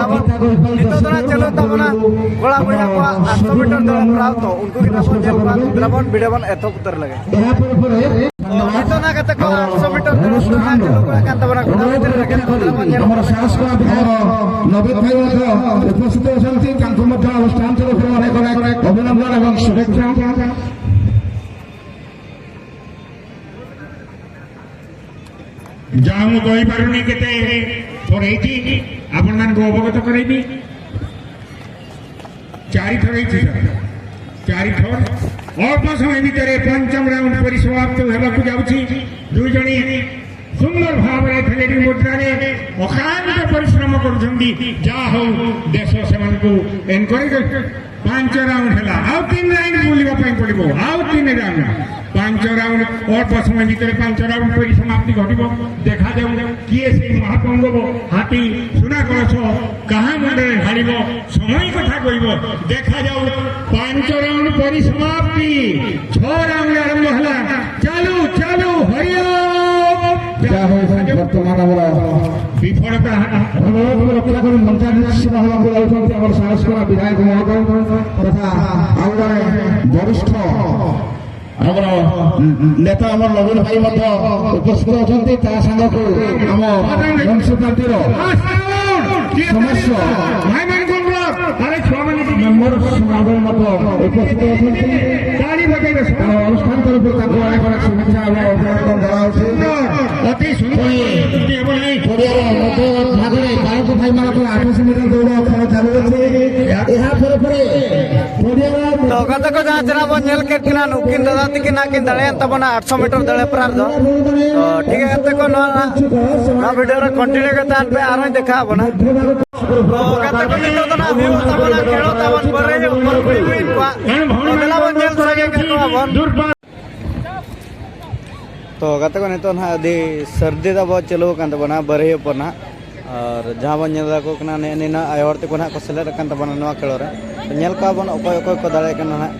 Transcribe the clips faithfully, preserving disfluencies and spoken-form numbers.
ᱫᱮᱞᱟ ᱵᱚᱱ, ᱱᱤᱛᱚᱜ ᱫᱚ ᱱᱟᱜ ᱪᱟᱹᱞᱩᱜ ᱛᱟᱵᱚᱱᱟ ᱠᱚᱲᱟ ᱵᱚᱭᱦᱟ ᱠᱚᱣᱟᱜ ᱟᱴᱥᱚ ᱢᱤᱴᱟᱨ ᱫᱟᱹᱲ ᱦᱮᱯᱨᱟᱣ᱾ ᱛᱚ ᱩᱱᱠᱩ ᱜᱮ ᱱᱟᱜ ᱵᱚᱱ ᱧᱮᱞ ᱠᱚᱣᱟ᱾ ᱫᱮᱞᱟ ᱵᱚᱱ ᱵᱷᱤᱰᱤᱭᱳ ᱵᱚᱱ ᱮᱛᱚᱦᱚᱵ ᱩᱛᱟᱹᱨ ᱞᱮᱜᱮ᱾ ᱛᱚ ᱱᱤᱛᱚᱜ ᱱᱟᱜ ᱜᱟᱛᱮ ᱠᱚ ᱟᱴᱥᱚ ᱢᱤᱴᱟᱨ ᱫᱟᱹᱲ ᱦᱮᱯᱨᱟᱣ ᱱᱟᱜ ᱪᱟᱹᱞᱩᱜ ᱠᱟᱱ ᱛᱟᱵᱚᱱᱟ᱾ ᱜᱚᱰᱟ ᱵᱷᱤᱛᱤᱨ ᱨᱮ ᱜᱟᱛᱮ ᱠᱚ ᱫᱮᱞᱟ ᱵᱚᱱ ᱧᱮᱞ ᱠᱚᱣᱟ᱾ ନବୀନ ଭାଇ ମଧ୍ୟ ଉପସ୍ଥିତ ଅଛନ୍ତି, ତାଙ୍କୁ ମଧ୍ୟ ଅନୁଷ୍ଠାନ ତରଫରୁ ଅନେକ ଅନେକ ଅଭିନନ୍ଦନ ଏବଂ ଶୁଭେଚ୍ଛା। ଯାହା ମୁଁ କହିପାରୁନି କେତେ ଥର ହେଇଛି, ଆପଣମାନଙ୍କୁ ଅବଗତ କରେଇବି। ଚାରି ଥର ହେଇଛି ସାର୍, ଚାରି ଥର। ଅଳ୍ପ ସମୟ ଭିତରେ ପଞ୍ଚମ ରାଉଣ୍ଡ ପରିସମାପ୍ତ ହେବାକୁ ଯାଉଛି। ଦୁଇ ଜଣ ସୁନ୍ଦର ଭାବରେ ଏଥଲେଟିକ ମୁଦ୍ରାରେ ଅକ୍ଳାନ୍ତ ପରିଶ୍ରମ କରୁଛନ୍ତି। ଯାହା ହଉ, ଦେଶ ସେମାନଙ୍କୁ ଏନକରେଜ। ପାଞ୍ଚ ରାଉଣ୍ଡ ହେଲା, ଆଉ ତିନି ରାଉଣ୍ଡ ବୁଲିବା ପାଇଁ ପଡିବ, ଆଉ ତିନି ରାଉଣ୍ଡ। ପାଞ୍ଚ ରାଉଣ୍ଡ, ଅଳ୍ପ ସମୟ ଭିତରେ ପାଞ୍ଚ ରାଉଣ୍ଡ ପରି ସମାପ୍ତି ଘଟିବ। ଦେଖାଯାଉ କିଏ ସେଇ ମହାପଙ୍ଗବ ହାତୀ ସୁନା କଳସ କାହା ମୁଣ୍ଡରେ ଢାଳିବ, ସମୟ କଥା କହିବ। ଦେଖାଯାଉ, ପାଞ୍ଚ ରାଉଣ୍ଡ ପରି ସମାପ୍ତି, ଛଅ ରାଉଣ୍ଡ ଆରମ୍ଭ ହେଲା। ଚାଲୁ ଚାଲୁ ହରିଓ। ଯାହା ହଉ, ବର୍ତ୍ତମାନ ଆମର ବିଫଳତା ରକ୍ଷା କରି ମଞ୍ଚା ନିଶ୍ଚିତ ହେବାକୁ ଯାଉଛନ୍ତି ଆମର ସାହସ କରା ବିଧାୟକ ମହୋଦୟ ତଥା ଆଉ ଜଣେ ବରିଷ୍ଠ ଆମର ନେତା ଆମର ନବୀନ ଭାଇ ମଧ୍ୟ ଉପସ୍ଥିତ ଅଛନ୍ତି। ତା ସାଙ୍ଗକୁ ଆମ ମ୍ୟୁନିସିପାଲିଟିର ସମସ୍ତ ଭାଇମାନଙ୍କୁ ଅନୁରୋଧ, ଆରେ ଛୁଆମାନେ ଟିକେ ମେମ୍ବର ସମାଗମ ମତ ଉପସ୍ଥିତ ଅଛନ୍ତି। ତାଳି ବଜାଇବେ। ତେଣୁ ଅନୁଷ୍ଠାନ ତରଫରୁ ତାଙ୍କୁ ଅନେକ ଅନେକ ଶୁଭେଚ୍ଛା ଏବଂ ଅଭିନନ୍ଦନ ଜଣାଉଛି। ଅତି ସୁନ୍ଦର। ପଡ଼ିଆର ମଧ୍ୟ ଭାଗରେ ବାଳକ ଭାଇମାନଙ୍କର ଆଠଶହ ମିଟର ଦୌଡ଼ ଖେଳ ଚାଲୁଅଛି। ଏହା ପରେ ପରେ ପଡ଼ିଆର ᱛᱚ ᱜᱟᱛᱮ ᱠᱚ, ᱡᱟᱦᱟᱸ ᱪᱮᱦᱨᱟ ᱵᱚᱱ ᱧᱮᱞ ᱠᱮᱫ ᱠᱤᱱᱟ, ᱱᱩᱠᱤᱱ ᱫᱟᱫᱟ ᱛᱟᱹᱠᱤᱱ ᱦᱟᱸᱜ ᱠᱤᱱ ᱫᱟᱲᱮᱭᱮᱱ ᱛᱟᱵᱚᱱᱟ ᱟᱴᱥᱚ ᱢᱤᱴᱟᱨ ᱫᱟᱹᱲ ᱦᱮᱯᱨᱟᱣ ᱨᱮᱫᱚ᱾ ᱛᱚ ᱴᱷᱤᱠ ᱜᱮᱭᱟ ᱜᱟᱛᱮ ᱠᱚ, ᱱᱚᱣᱟ, ᱱᱚᱣᱟ ᱵᱷᱤᱰᱤᱭᱳ ᱨᱮ ᱠᱚᱱᱴᱤᱱᱤᱭᱩ ᱠᱟᱛᱮ ᱟᱨ ᱯᱮ ᱟᱨᱦᱚᱸᱧ ᱫᱮᱠᱷᱟᱣ ᱟᱵᱚᱱᱟ᱾ ᱛᱚ ᱜᱟᱛᱮ ᱠᱚ, ᱱᱤᱛᱚᱜ ᱫᱚ ᱱᱟᱦᱟᱜ ᱦᱩᱭᱩᱜ ᱛᱟᱵᱚᱱᱟ ᱠᱷᱮᱞᱳ ᱛᱟᱵᱚᱱ ᱵᱟᱹᱨᱟᱹᱭ ᱦᱚᱯᱚᱱ ᱠᱩᱲᱤ ᱦᱩᱭᱮᱱ ᱠᱚᱣᱟ᱾ ᱛᱚ ᱫᱮᱞᱟ ᱵᱚᱱ ᱧᱮᱞ ᱥᱟᱸᱜᱮ ᱠᱟᱠᱚᱣᱟ ᱵᱚᱱ᱾ ᱛᱚ ᱜᱟᱛᱮ ᱠᱚ, ᱱᱤᱛᱚᱜ ᱱᱟᱦᱟᱜ ᱟᱹᱰᱤ ᱥᱟᱹᱨᱫᱤ ᱫᱟᱜ ᱵᱚ ᱪᱟᱹᱞᱩ ᱟᱠᱟᱱ ᱛᱟᱵᱚᱱᱟ ᱵᱟᱹᱨᱦᱤ ᱦᱚᱯᱚᱱ ᱱᱟᱦᱟᱜ᱾ ᱟᱨ ᱡᱟᱦᱟᱸ ᱵᱚᱱ ᱧᱮᱞ ᱫᱟᱠᱚ ᱠᱟᱱᱟ, ᱱᱮᱜᱼᱮ ᱱᱤᱱᱟᱹᱜ ᱟᱭᱳ ᱦᱚᱲ ᱛᱟᱠᱚ ᱱᱟᱦᱟᱜ ᱠᱚ ᱥᱮᱞᱮᱫ ᱟᱠᱟᱱ ᱛᱟᱵᱚᱱᱟ ᱱᱚᱣᱟ ᱠᱷᱮᱞᱳ ᱨᱮ᱾ ᱛᱚ ᱧᱮᱞ ᱠᱚᱣᱟ ᱵᱚᱱ ᱚᱠᱚᱭ ᱚᱠᱚᱭ ᱠᱚ ᱫᱟᱲᱮᱭᱟᱜ ᱠᱟᱱᱟ ᱱᱟᱦᱟᱜ᱾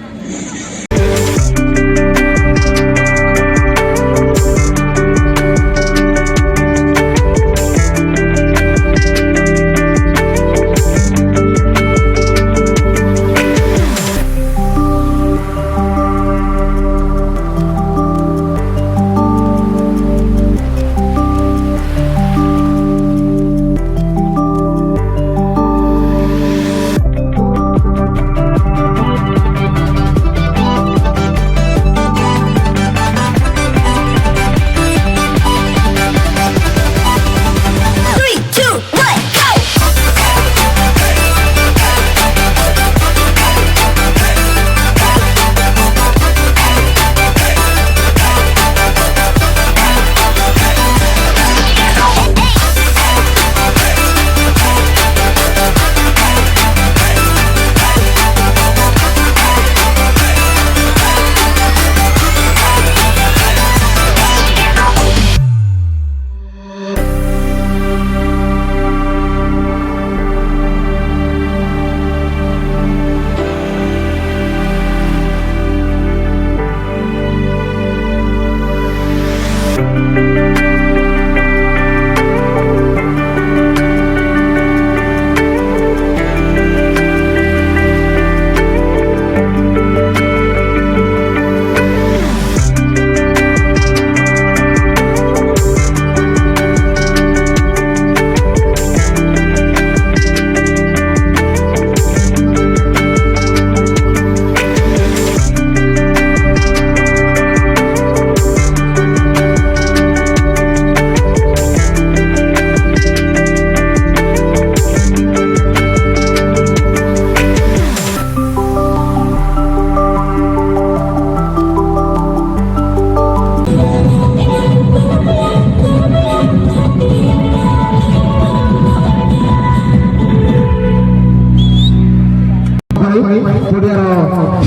ପଡ଼ିଆର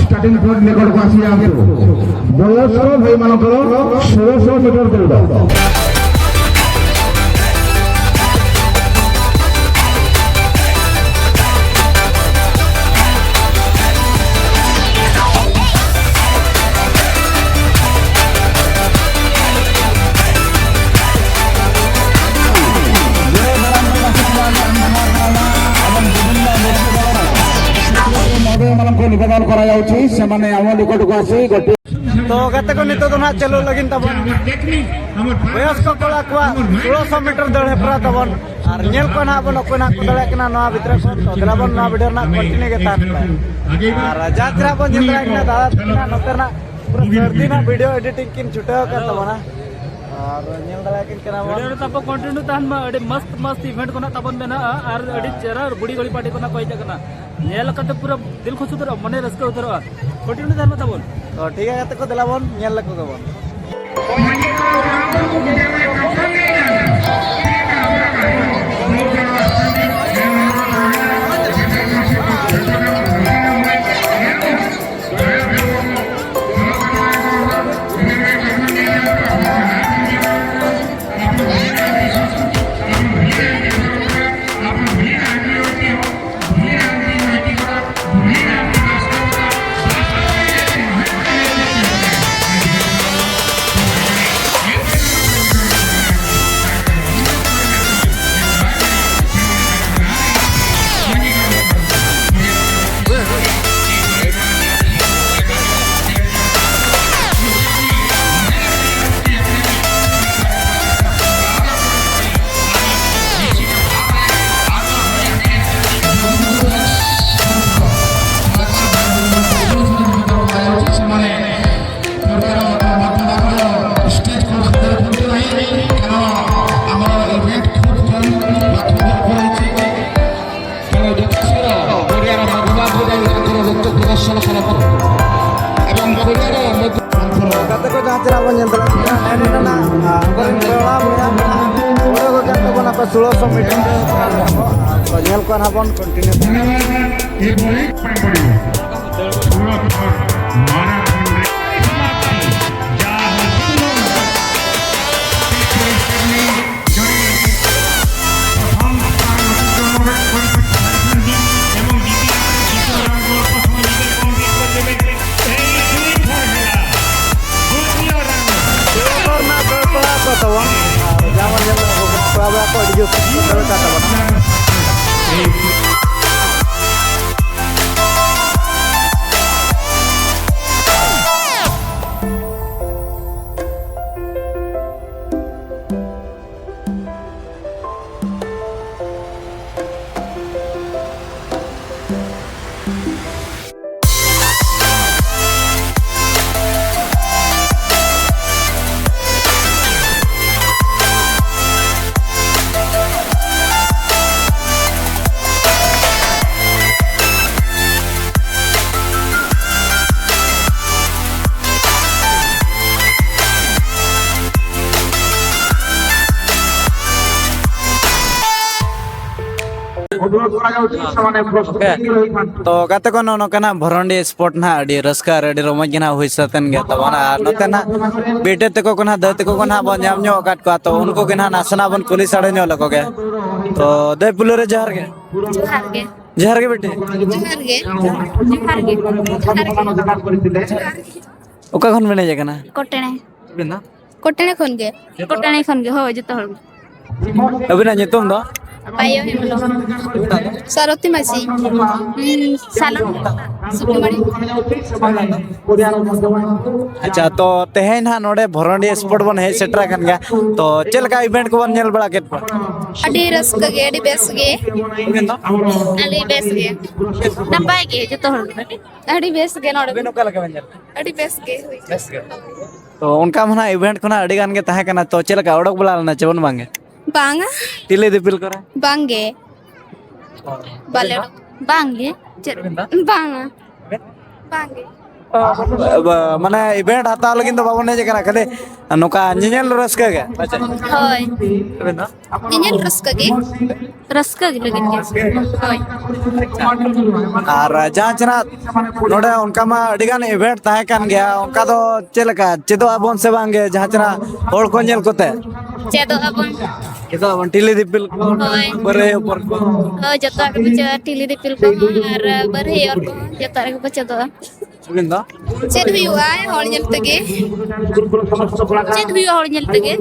ଷ୍ଟାର୍ଟିଂ ପଏଣ୍ଟ ନିକଟକୁ ଆସିଯାଆନ୍ତୁ। ବୟସ୍କ ଭାଇମାନଙ୍କର ଷୋଳଶହ ମିଟର ଦୌଡ଼। ମହୋଦୟମାନଙ୍କୁ ନିବେଦନ କରାଯାଉଛି, ସେମାନେ ଆମ ନିକଟକୁ ଆସି ଗୋଟିଏ ତ ᱜᱟᱛᱮ ᱠᱚ, ᱱᱤᱛᱚᱜ ᱫᱚ ᱱᱟᱦᱟᱜ ᱪᱟᱹᱞᱩ ᱞᱟᱹᱜᱤᱫ ᱛᱟᱵᱚᱱ ᱵᱚᱭᱚᱥᱠᱚ ᱠᱚᱲᱟ ᱠᱚᱣᱟᱜ ᱥᱳᱞᱳᱥᱚ ᱢᱤᱴᱟᱨ ᱫᱟᱹᱲ ᱦᱮᱯᱨᱟᱣ ᱛᱟᱵᱚᱱ᱾ ᱟᱨ ᱧᱮᱞ ᱠᱚᱣᱟ ᱱᱟᱦᱟᱜ ᱵᱚᱱ ᱚᱠᱚᱭ ᱱᱟᱦᱟᱜ ᱠᱚ ᱫᱟᱲᱮᱭᱟᱜ ᱠᱟᱱᱟ ᱱᱚᱣᱟ ᱵᱷᱤᱛᱨᱤ ᱠᱷᱚᱱ᱾ ᱛᱚ ᱫᱮᱞᱟ ᱵᱚᱱ ᱱᱚᱣᱟ ᱵᱷᱤᱰᱤᱭᱳ ᱨᱮᱱᱟᱜ ᱠᱚᱱᱴᱤᱱᱤᱭᱩ ᱜᱮ ᱛᱟᱦᱮᱱ ᱯᱮ᱾ ᱟᱨ ᱡᱟᱦᱟᱸ ᱛᱤᱱᱟᱹᱜ ᱵᱚᱱ ᱧᱮᱞ ᱫᱟᱲᱮᱭᱟᱜ ᱠᱟᱱᱟ ᱫᱟᱫᱟ ᱛᱟᱹᱠᱤᱱ ᱱᱟᱦᱟᱜ ᱱᱚᱛᱮ ᱨᱮᱱᱟᱜ ᱯᱩᱨᱟᱹ ᱥᱟᱹᱨᱫᱤ ᱨᱮᱱᱟᱜ ᱵᱷᱤᱰᱤᱭᱳ ᱮᱰᱤᱴᱤᱝ ᱠᱤᱱ ᱪᱷᱩᱴᱟᱹᱣ ᱟᱠᱟᱱ ᱛᱟᱵᱚᱱᱟ᱾ ᱟᱨ ᱧᱮᱞ ᱫᱟᱲᱮᱭᱟᱜ ᱠᱤᱱ ᱠᱟᱱᱟ ᱵᱚᱱ᱾ ᱵᱷᱤᱰᱤᱭᱳ ᱨᱮ ᱛᱟᱵᱚ ᱠᱚᱱᱴᱤᱱᱤᱭᱩ ᱛᱟᱦᱮᱱ ᱢᱟ, ᱟᱹᱰᱤ ᱢᱚᱥᱛ ᱢᱚᱥᱛ ᱤᱵᱷᱮᱱᱴ ᱠᱚ ᱱᱟᱜ ᱛᱟᱵᱚᱱ ᱢᱮᱱᱟᱜᱼᱟ ᱟᱨ ᱟᱹᱰᱤ ᱪᱮᱦᱨᱟ ᱵᱩᱲᱦᱤ ᱜᱟᱹᱲᱤ ᱯᱟᱨᱴᱤ ᱠᱚ ᱱᱟᱜ ᱠᱚ ᱦᱮᱡ ᱟᱠᱟᱱᱟ᱾ ᱧᱮᱞ ᱠᱟᱛᱮ ᱯᱩᱨᱟᱹ ᱫᱤᱞ ᱠᱷᱩᱥ ᱩᱛᱟᱹᱨᱚᱜᱼᱟ, ᱢᱚᱱᱮ ᱨᱟᱹᱥᱠᱟᱹ ᱩᱛᱟᱹᱨᱚᱜᱼᱟ᱾ ᱠᱚᱱᱴᱤᱱᱤᱭᱩ ᱛᱟᱦᱮᱱ ᱢᱟ ᱛᱟᱵᱚᱱ᱾ ᱛᱚ ᱴᱷᱤᱠ ᱜᱮᱭᱟ ᱜᱟᱛᱮ ᱠᱚ, ᱫᱮᱞᱟ ᱵᱚᱱ ᱧᱮᱞ ᱞᱮᱠᱚ ᱜᱮᱵᱚᱱ᱾ ତେଣୁ ଯଥାଶୀଘ୍ର ପଡ଼ିଆର ମଧୁବାବୁ ଯାଇ ତାଙ୍କର ନୃତ୍ୟ ପ୍ରଦର୍ଶନ କରନ୍ତୁ ଏବଂ ପଡ଼ିଆର ମଧ୍ୟ ତାଙ୍କର ଗାତେ କୋ ଯାହା ଥିଲା ଆପଣ ଯେନ୍ତା ଏରିଆଟା ନା, ଆ, ଆମର ଏଇ ମେଳା ଭଳିଆ ମେଳା। ବଡ଼ ଗୋଟେ ଯାକ ବନା ପା ଷୋଳଶହ ମିଟର। ᱧᱮᱞ ᱠᱚᱣᱟ ᱱᱟᱦᱟᱜ ᱵᱚᱱ ᱠᱚᱱᱴᱤᱱᱤᱭᱩ᱾ ᱡᱟᱦᱟᱸ ᱵᱚᱱ ᱧᱮᱞ ᱮᱫᱟ, ᱠᱚᱲᱟ ᱠᱚ ᱟᱹᱰᱤ ᱡᱳᱨ ᱠᱚ ᱫᱟᱹᱲ ᱠᱟᱜ ᱛᱟᱵᱚᱱᱟ᱾ ᱛᱚ ᱜᱟᱛᱮ ᱠᱚ, ᱱᱚᱜᱼᱚ ᱱᱚᱝᱠᱟᱱᱟᱜ ᱵᱷᱚᱨᱚᱱᱰᱤ ᱥᱯᱚᱴ ᱱᱟᱦᱟᱜ ᱟᱹᱰᱤ ᱨᱟᱹᱥᱠᱟᱹ ᱟᱨ ᱟᱹᱰᱤ ᱨᱚᱢᱚᱡᱽ ᱜᱮ ᱱᱟᱦᱟᱜ ᱦᱩᱭ ᱥᱟᱹᱛ ᱮᱱ ᱜᱮ ᱛᱟᱵᱚᱱᱟ᱾ ᱟᱨ ᱱᱚᱛᱮ ᱱᱟᱦᱟᱜ ᱵᱤᱴᱤ ᱛᱟᱠᱚ ᱠᱚ ᱱᱟᱦᱟᱜ, ᱫᱟᱹᱭ ᱛᱟᱠᱚ ᱠᱚ ᱱᱟᱦᱟᱜ ᱵᱚᱱ ᱧᱟᱢ ᱧᱚᱜ ᱟᱠᱟᱫ ᱠᱚᱣᱟ, ᱛᱚ ᱩᱱᱠᱩ ᱜᱮ ᱱᱟᱦᱟᱜ ᱱᱟᱥᱮᱱᱟᱜ ᱵᱚᱱ ᱠᱩᱞᱤ ᱥᱟᱰᱮ ᱧᱚᱜ ᱞᱮᱠᱚ ᱜᱮ᱾ ᱛᱚ ᱫᱟᱹᱭ ᱯᱩᱞᱩ ᱨᱮ ᱡᱚᱦᱟᱨ ᱜᱮ᱾ ᱡᱚᱦᱟᱨ ᱜᱮ᱾ ᱡᱚᱦᱟᱨ ᱜᱮ ᱵᱤᱴᱤ᱾ ᱡᱚᱦᱟᱨ ᱜᱮ᱾ ᱡᱚᱦᱟᱨ ᱜᱮ᱾ ᱡᱚᱦᱟᱨ ᱜᱮ᱾ ᱚᱠᱟ ᱠᱷᱚᱱ ᱵᱮᱱ ᱦᱮᱡ ᱟᱠᱟᱱᱟ? ᱠᱚᱴᱮᱬᱮ᱾ ᱟᱵᱮᱱ ᱫᱚ? ᱠᱚᱴᱮᱬᱮ ᱠᱷᱚᱱ ᱜᱮ᱾ ᱠᱚᱴᱮᱬᱮ ᱠᱷᱚᱱ ᱜᱮ, ᱦᱳᱭ, ᱡᱚᱛᱚ ᱦᱚᱲ ᱜᱮ᱾ ᱟᱹᱵᱤᱱᱟᱜ ᱧᱩᱛᱩᱢ ᱫᱚ? ᱯᱟᱭᱚ ᱦᱮᱢᱵᱨᱚᱢ᱾ ᱥᱟᱨᱚᱛᱤ ᱢᱟᱹᱡᱷᱤ᱾ ᱦᱩᱸ, ᱥᱟᱞᱚᱢ᱾ ᱥᱩᱠᱩᱢᱟᱨᱤ᱾ ᱟᱪᱪᱷᱟ, ᱛᱚ ᱛᱮᱦᱮᱧ ᱱᱟᱦᱟᱜ ᱱᱚᱰᱮ ᱵᱷᱚᱨᱚᱱᱰᱤ ᱥᱯᱚᱴ ᱵᱚᱱ ᱦᱮᱡ ᱥᱮᱴᱮᱨ ᱟᱠᱟᱱ ᱜᱮᱭᱟ, ᱛᱚ ᱪᱮᱫ ᱞᱮᱠᱟ ᱤᱵᱷᱮᱱᱴ ᱠᱚᱵᱚᱱ ᱧᱮᱞ ᱵᱟᱲᱟ ᱠᱮᱫ ᱠᱚᱣᱟ? ᱟᱹᱰᱤ ᱨᱟᱹᱥᱠᱟᱹ ᱜᱮ, ᱟᱹᱰᱤ ᱵᱮᱥ ᱜᱮ᱾ ᱟᱹᱵᱤᱱ ᱫᱚ? ᱟᱹᱰᱤ ᱵᱮᱥ ᱜᱮ, ᱱᱟᱯᱟᱭ ᱜᱮ ᱡᱚᱛᱚ ᱦᱚᱲ ᱜᱮ᱾ ᱟᱹᱰᱤ ᱵᱮᱥ ᱜᱮ ᱱᱚᱰᱮ ᱫᱚ᱾ ᱟᱹᱵᱤᱱ ᱚᱠᱟ ᱞᱮᱠᱟ ᱵᱮᱱ ᱧᱮᱞ ᱠᱮᱫᱟ? ᱟᱹᱰᱤ ᱵᱮᱥ ᱜᱮ ᱦᱩᱭ ᱵᱮᱥ ᱜᱮ᱾ ᱛᱚ ᱚᱱᱠᱟ ᱢᱟ ᱱᱟᱦᱟᱜ ᱤᱵᱷᱮᱱᱴ ᱠᱷᱚᱱᱟᱜ ᱟᱹᱰᱤ ᱜᱟᱱ ᱜᱮ ᱛᱟᱦᱮᱸ ᱠᱟᱱᱟ, ᱛᱚ ᱪᱮᱫ ᱞᱮᱠᱟ ᱚᱰᱚᱠ ᱵᱟᱲᱟ ᱞᱮᱱᱟ ᱪᱮ ᱵᱚᱱ ᱵᱟᱝ ᱜᱮ? ᱵᱟᱝᱟ᱾ ᱴᱤᱞᱤ ᱫᱤᱯᱤᱞ ᱠᱚᱨᱮ? ᱵᱟᱝ ᱜᱮ᱾ ᱚ᱾ ᱵᱟᱞᱮ ᱟᱹᱵᱤᱱ ᱫᱚ? ᱚᱰᱚᱠ, ᱵᱟᱝ ᱜᱮ᱾ ᱪᱮᱫ? ᱟᱹᱵᱤᱱ ᱫᱚ? ᱵᱟᱝᱟ᱾ ᱟᱹᱵᱤᱱ? ᱵᱟᱝ ᱜᱮ᱾ ᱢᱟᱱᱮ ᱤᱵᱷᱮᱱᱴ ᱦᱟᱛᱟᱣ ᱞᱟᱹᱜᱤᱫ ᱫᱚ ᱵᱟᱵᱚᱱ ᱦᱮᱡ ᱟᱠᱟᱱᱟ, ᱠᱷᱟᱹᱞᱤ ᱱᱚᱝᱠᱟ ᱧᱮᱧᱮᱞ ᱨᱟᱹᱥᱠᱟᱹ ᱜᱮ᱾ ᱦᱳᱭ, ᱟᱵᱮᱱ ᱫᱚ? ᱧᱮᱧᱮᱞ ᱨᱟᱹᱥᱠᱟᱹ ᱜᱮ᱾ ᱨᱟᱹᱥᱠᱟᱹ ᱜᱮ ᱞᱟᱹᱜᱤᱫ ᱜᱮ᱾ ᱦᱳᱭ᱾ ᱟᱨ ᱡᱟᱦᱟᱸ ᱪᱮᱱᱟᱜ ᱱᱚᱰᱮ ᱚᱱᱠᱟ ᱢᱟ ᱟᱹᱰᱤ ᱜᱟᱱ ᱤᱵᱷᱮᱱᱴ ᱛᱟᱦᱮᱸ ᱠᱟᱱ ᱜᱮᱭᱟ, ᱚᱱᱠᱟ ᱫᱚ ᱪᱮᱫ ᱞᱮᱠᱟ ᱪᱮᱫᱚᱜ ᱟᱵᱚᱱ ᱥᱮ ᱵᱟᱝ ᱜᱮ ᱡᱟᱦᱟᱸ ᱪᱮᱱᱟᱜ ᱦᱚᱲ ᱠᱚ ᱧᱮᱞ ᱠᱚᱛᱮ? ᱪᱮᱫᱚᱜ ᱟᱵᱚᱱ᱾ ᱪᱮᱫᱚᱜ ᱟᱵᱚᱱ, ᱴᱤᱞᱤ ᱫᱤᱯᱤᱞ ᱠᱚ, ᱦᱳᱭ᱾ ᱵᱟᱹᱨᱟᱹᱭ ᱦᱚᱯᱚᱱ ᱠᱚ᱾ ᱦᱳᱭ, ᱡᱚᱛᱚᱣᱟᱜ ᱜᱮ ᱵᱩᱡᱷᱟᱹᱜᱼᱟ, ᱴᱤᱞᱤ ᱫᱤᱯᱤᱞ ᱠᱚᱦᱚᱸ ᱟᱨ ᱵᱟᱹᱨᱦᱟᱹᱭ ᱚᱨ ᱠᱚᱦᱚᱸ, ᱡᱚᱛᱚᱣᱟᱜ ᱨᱮᱜᱮ ᱵᱚ ᱪᱮᱫᱚᱜᱼᱟ᱾ ᱟᱹᱵᱤᱱ ᱫᱚ? ᱪᱮᱫ ᱦᱩᱭᱩᱜᱼᱟ ᱦᱚᱲ ᱧᱮᱞ ᱛᱮᱜᱮ? ᱪᱮᱫ ᱦᱩᱭᱩᱜᱼᱟ ᱦᱚᱲ ᱧᱮᱞ ᱛᱮᱜᱮ?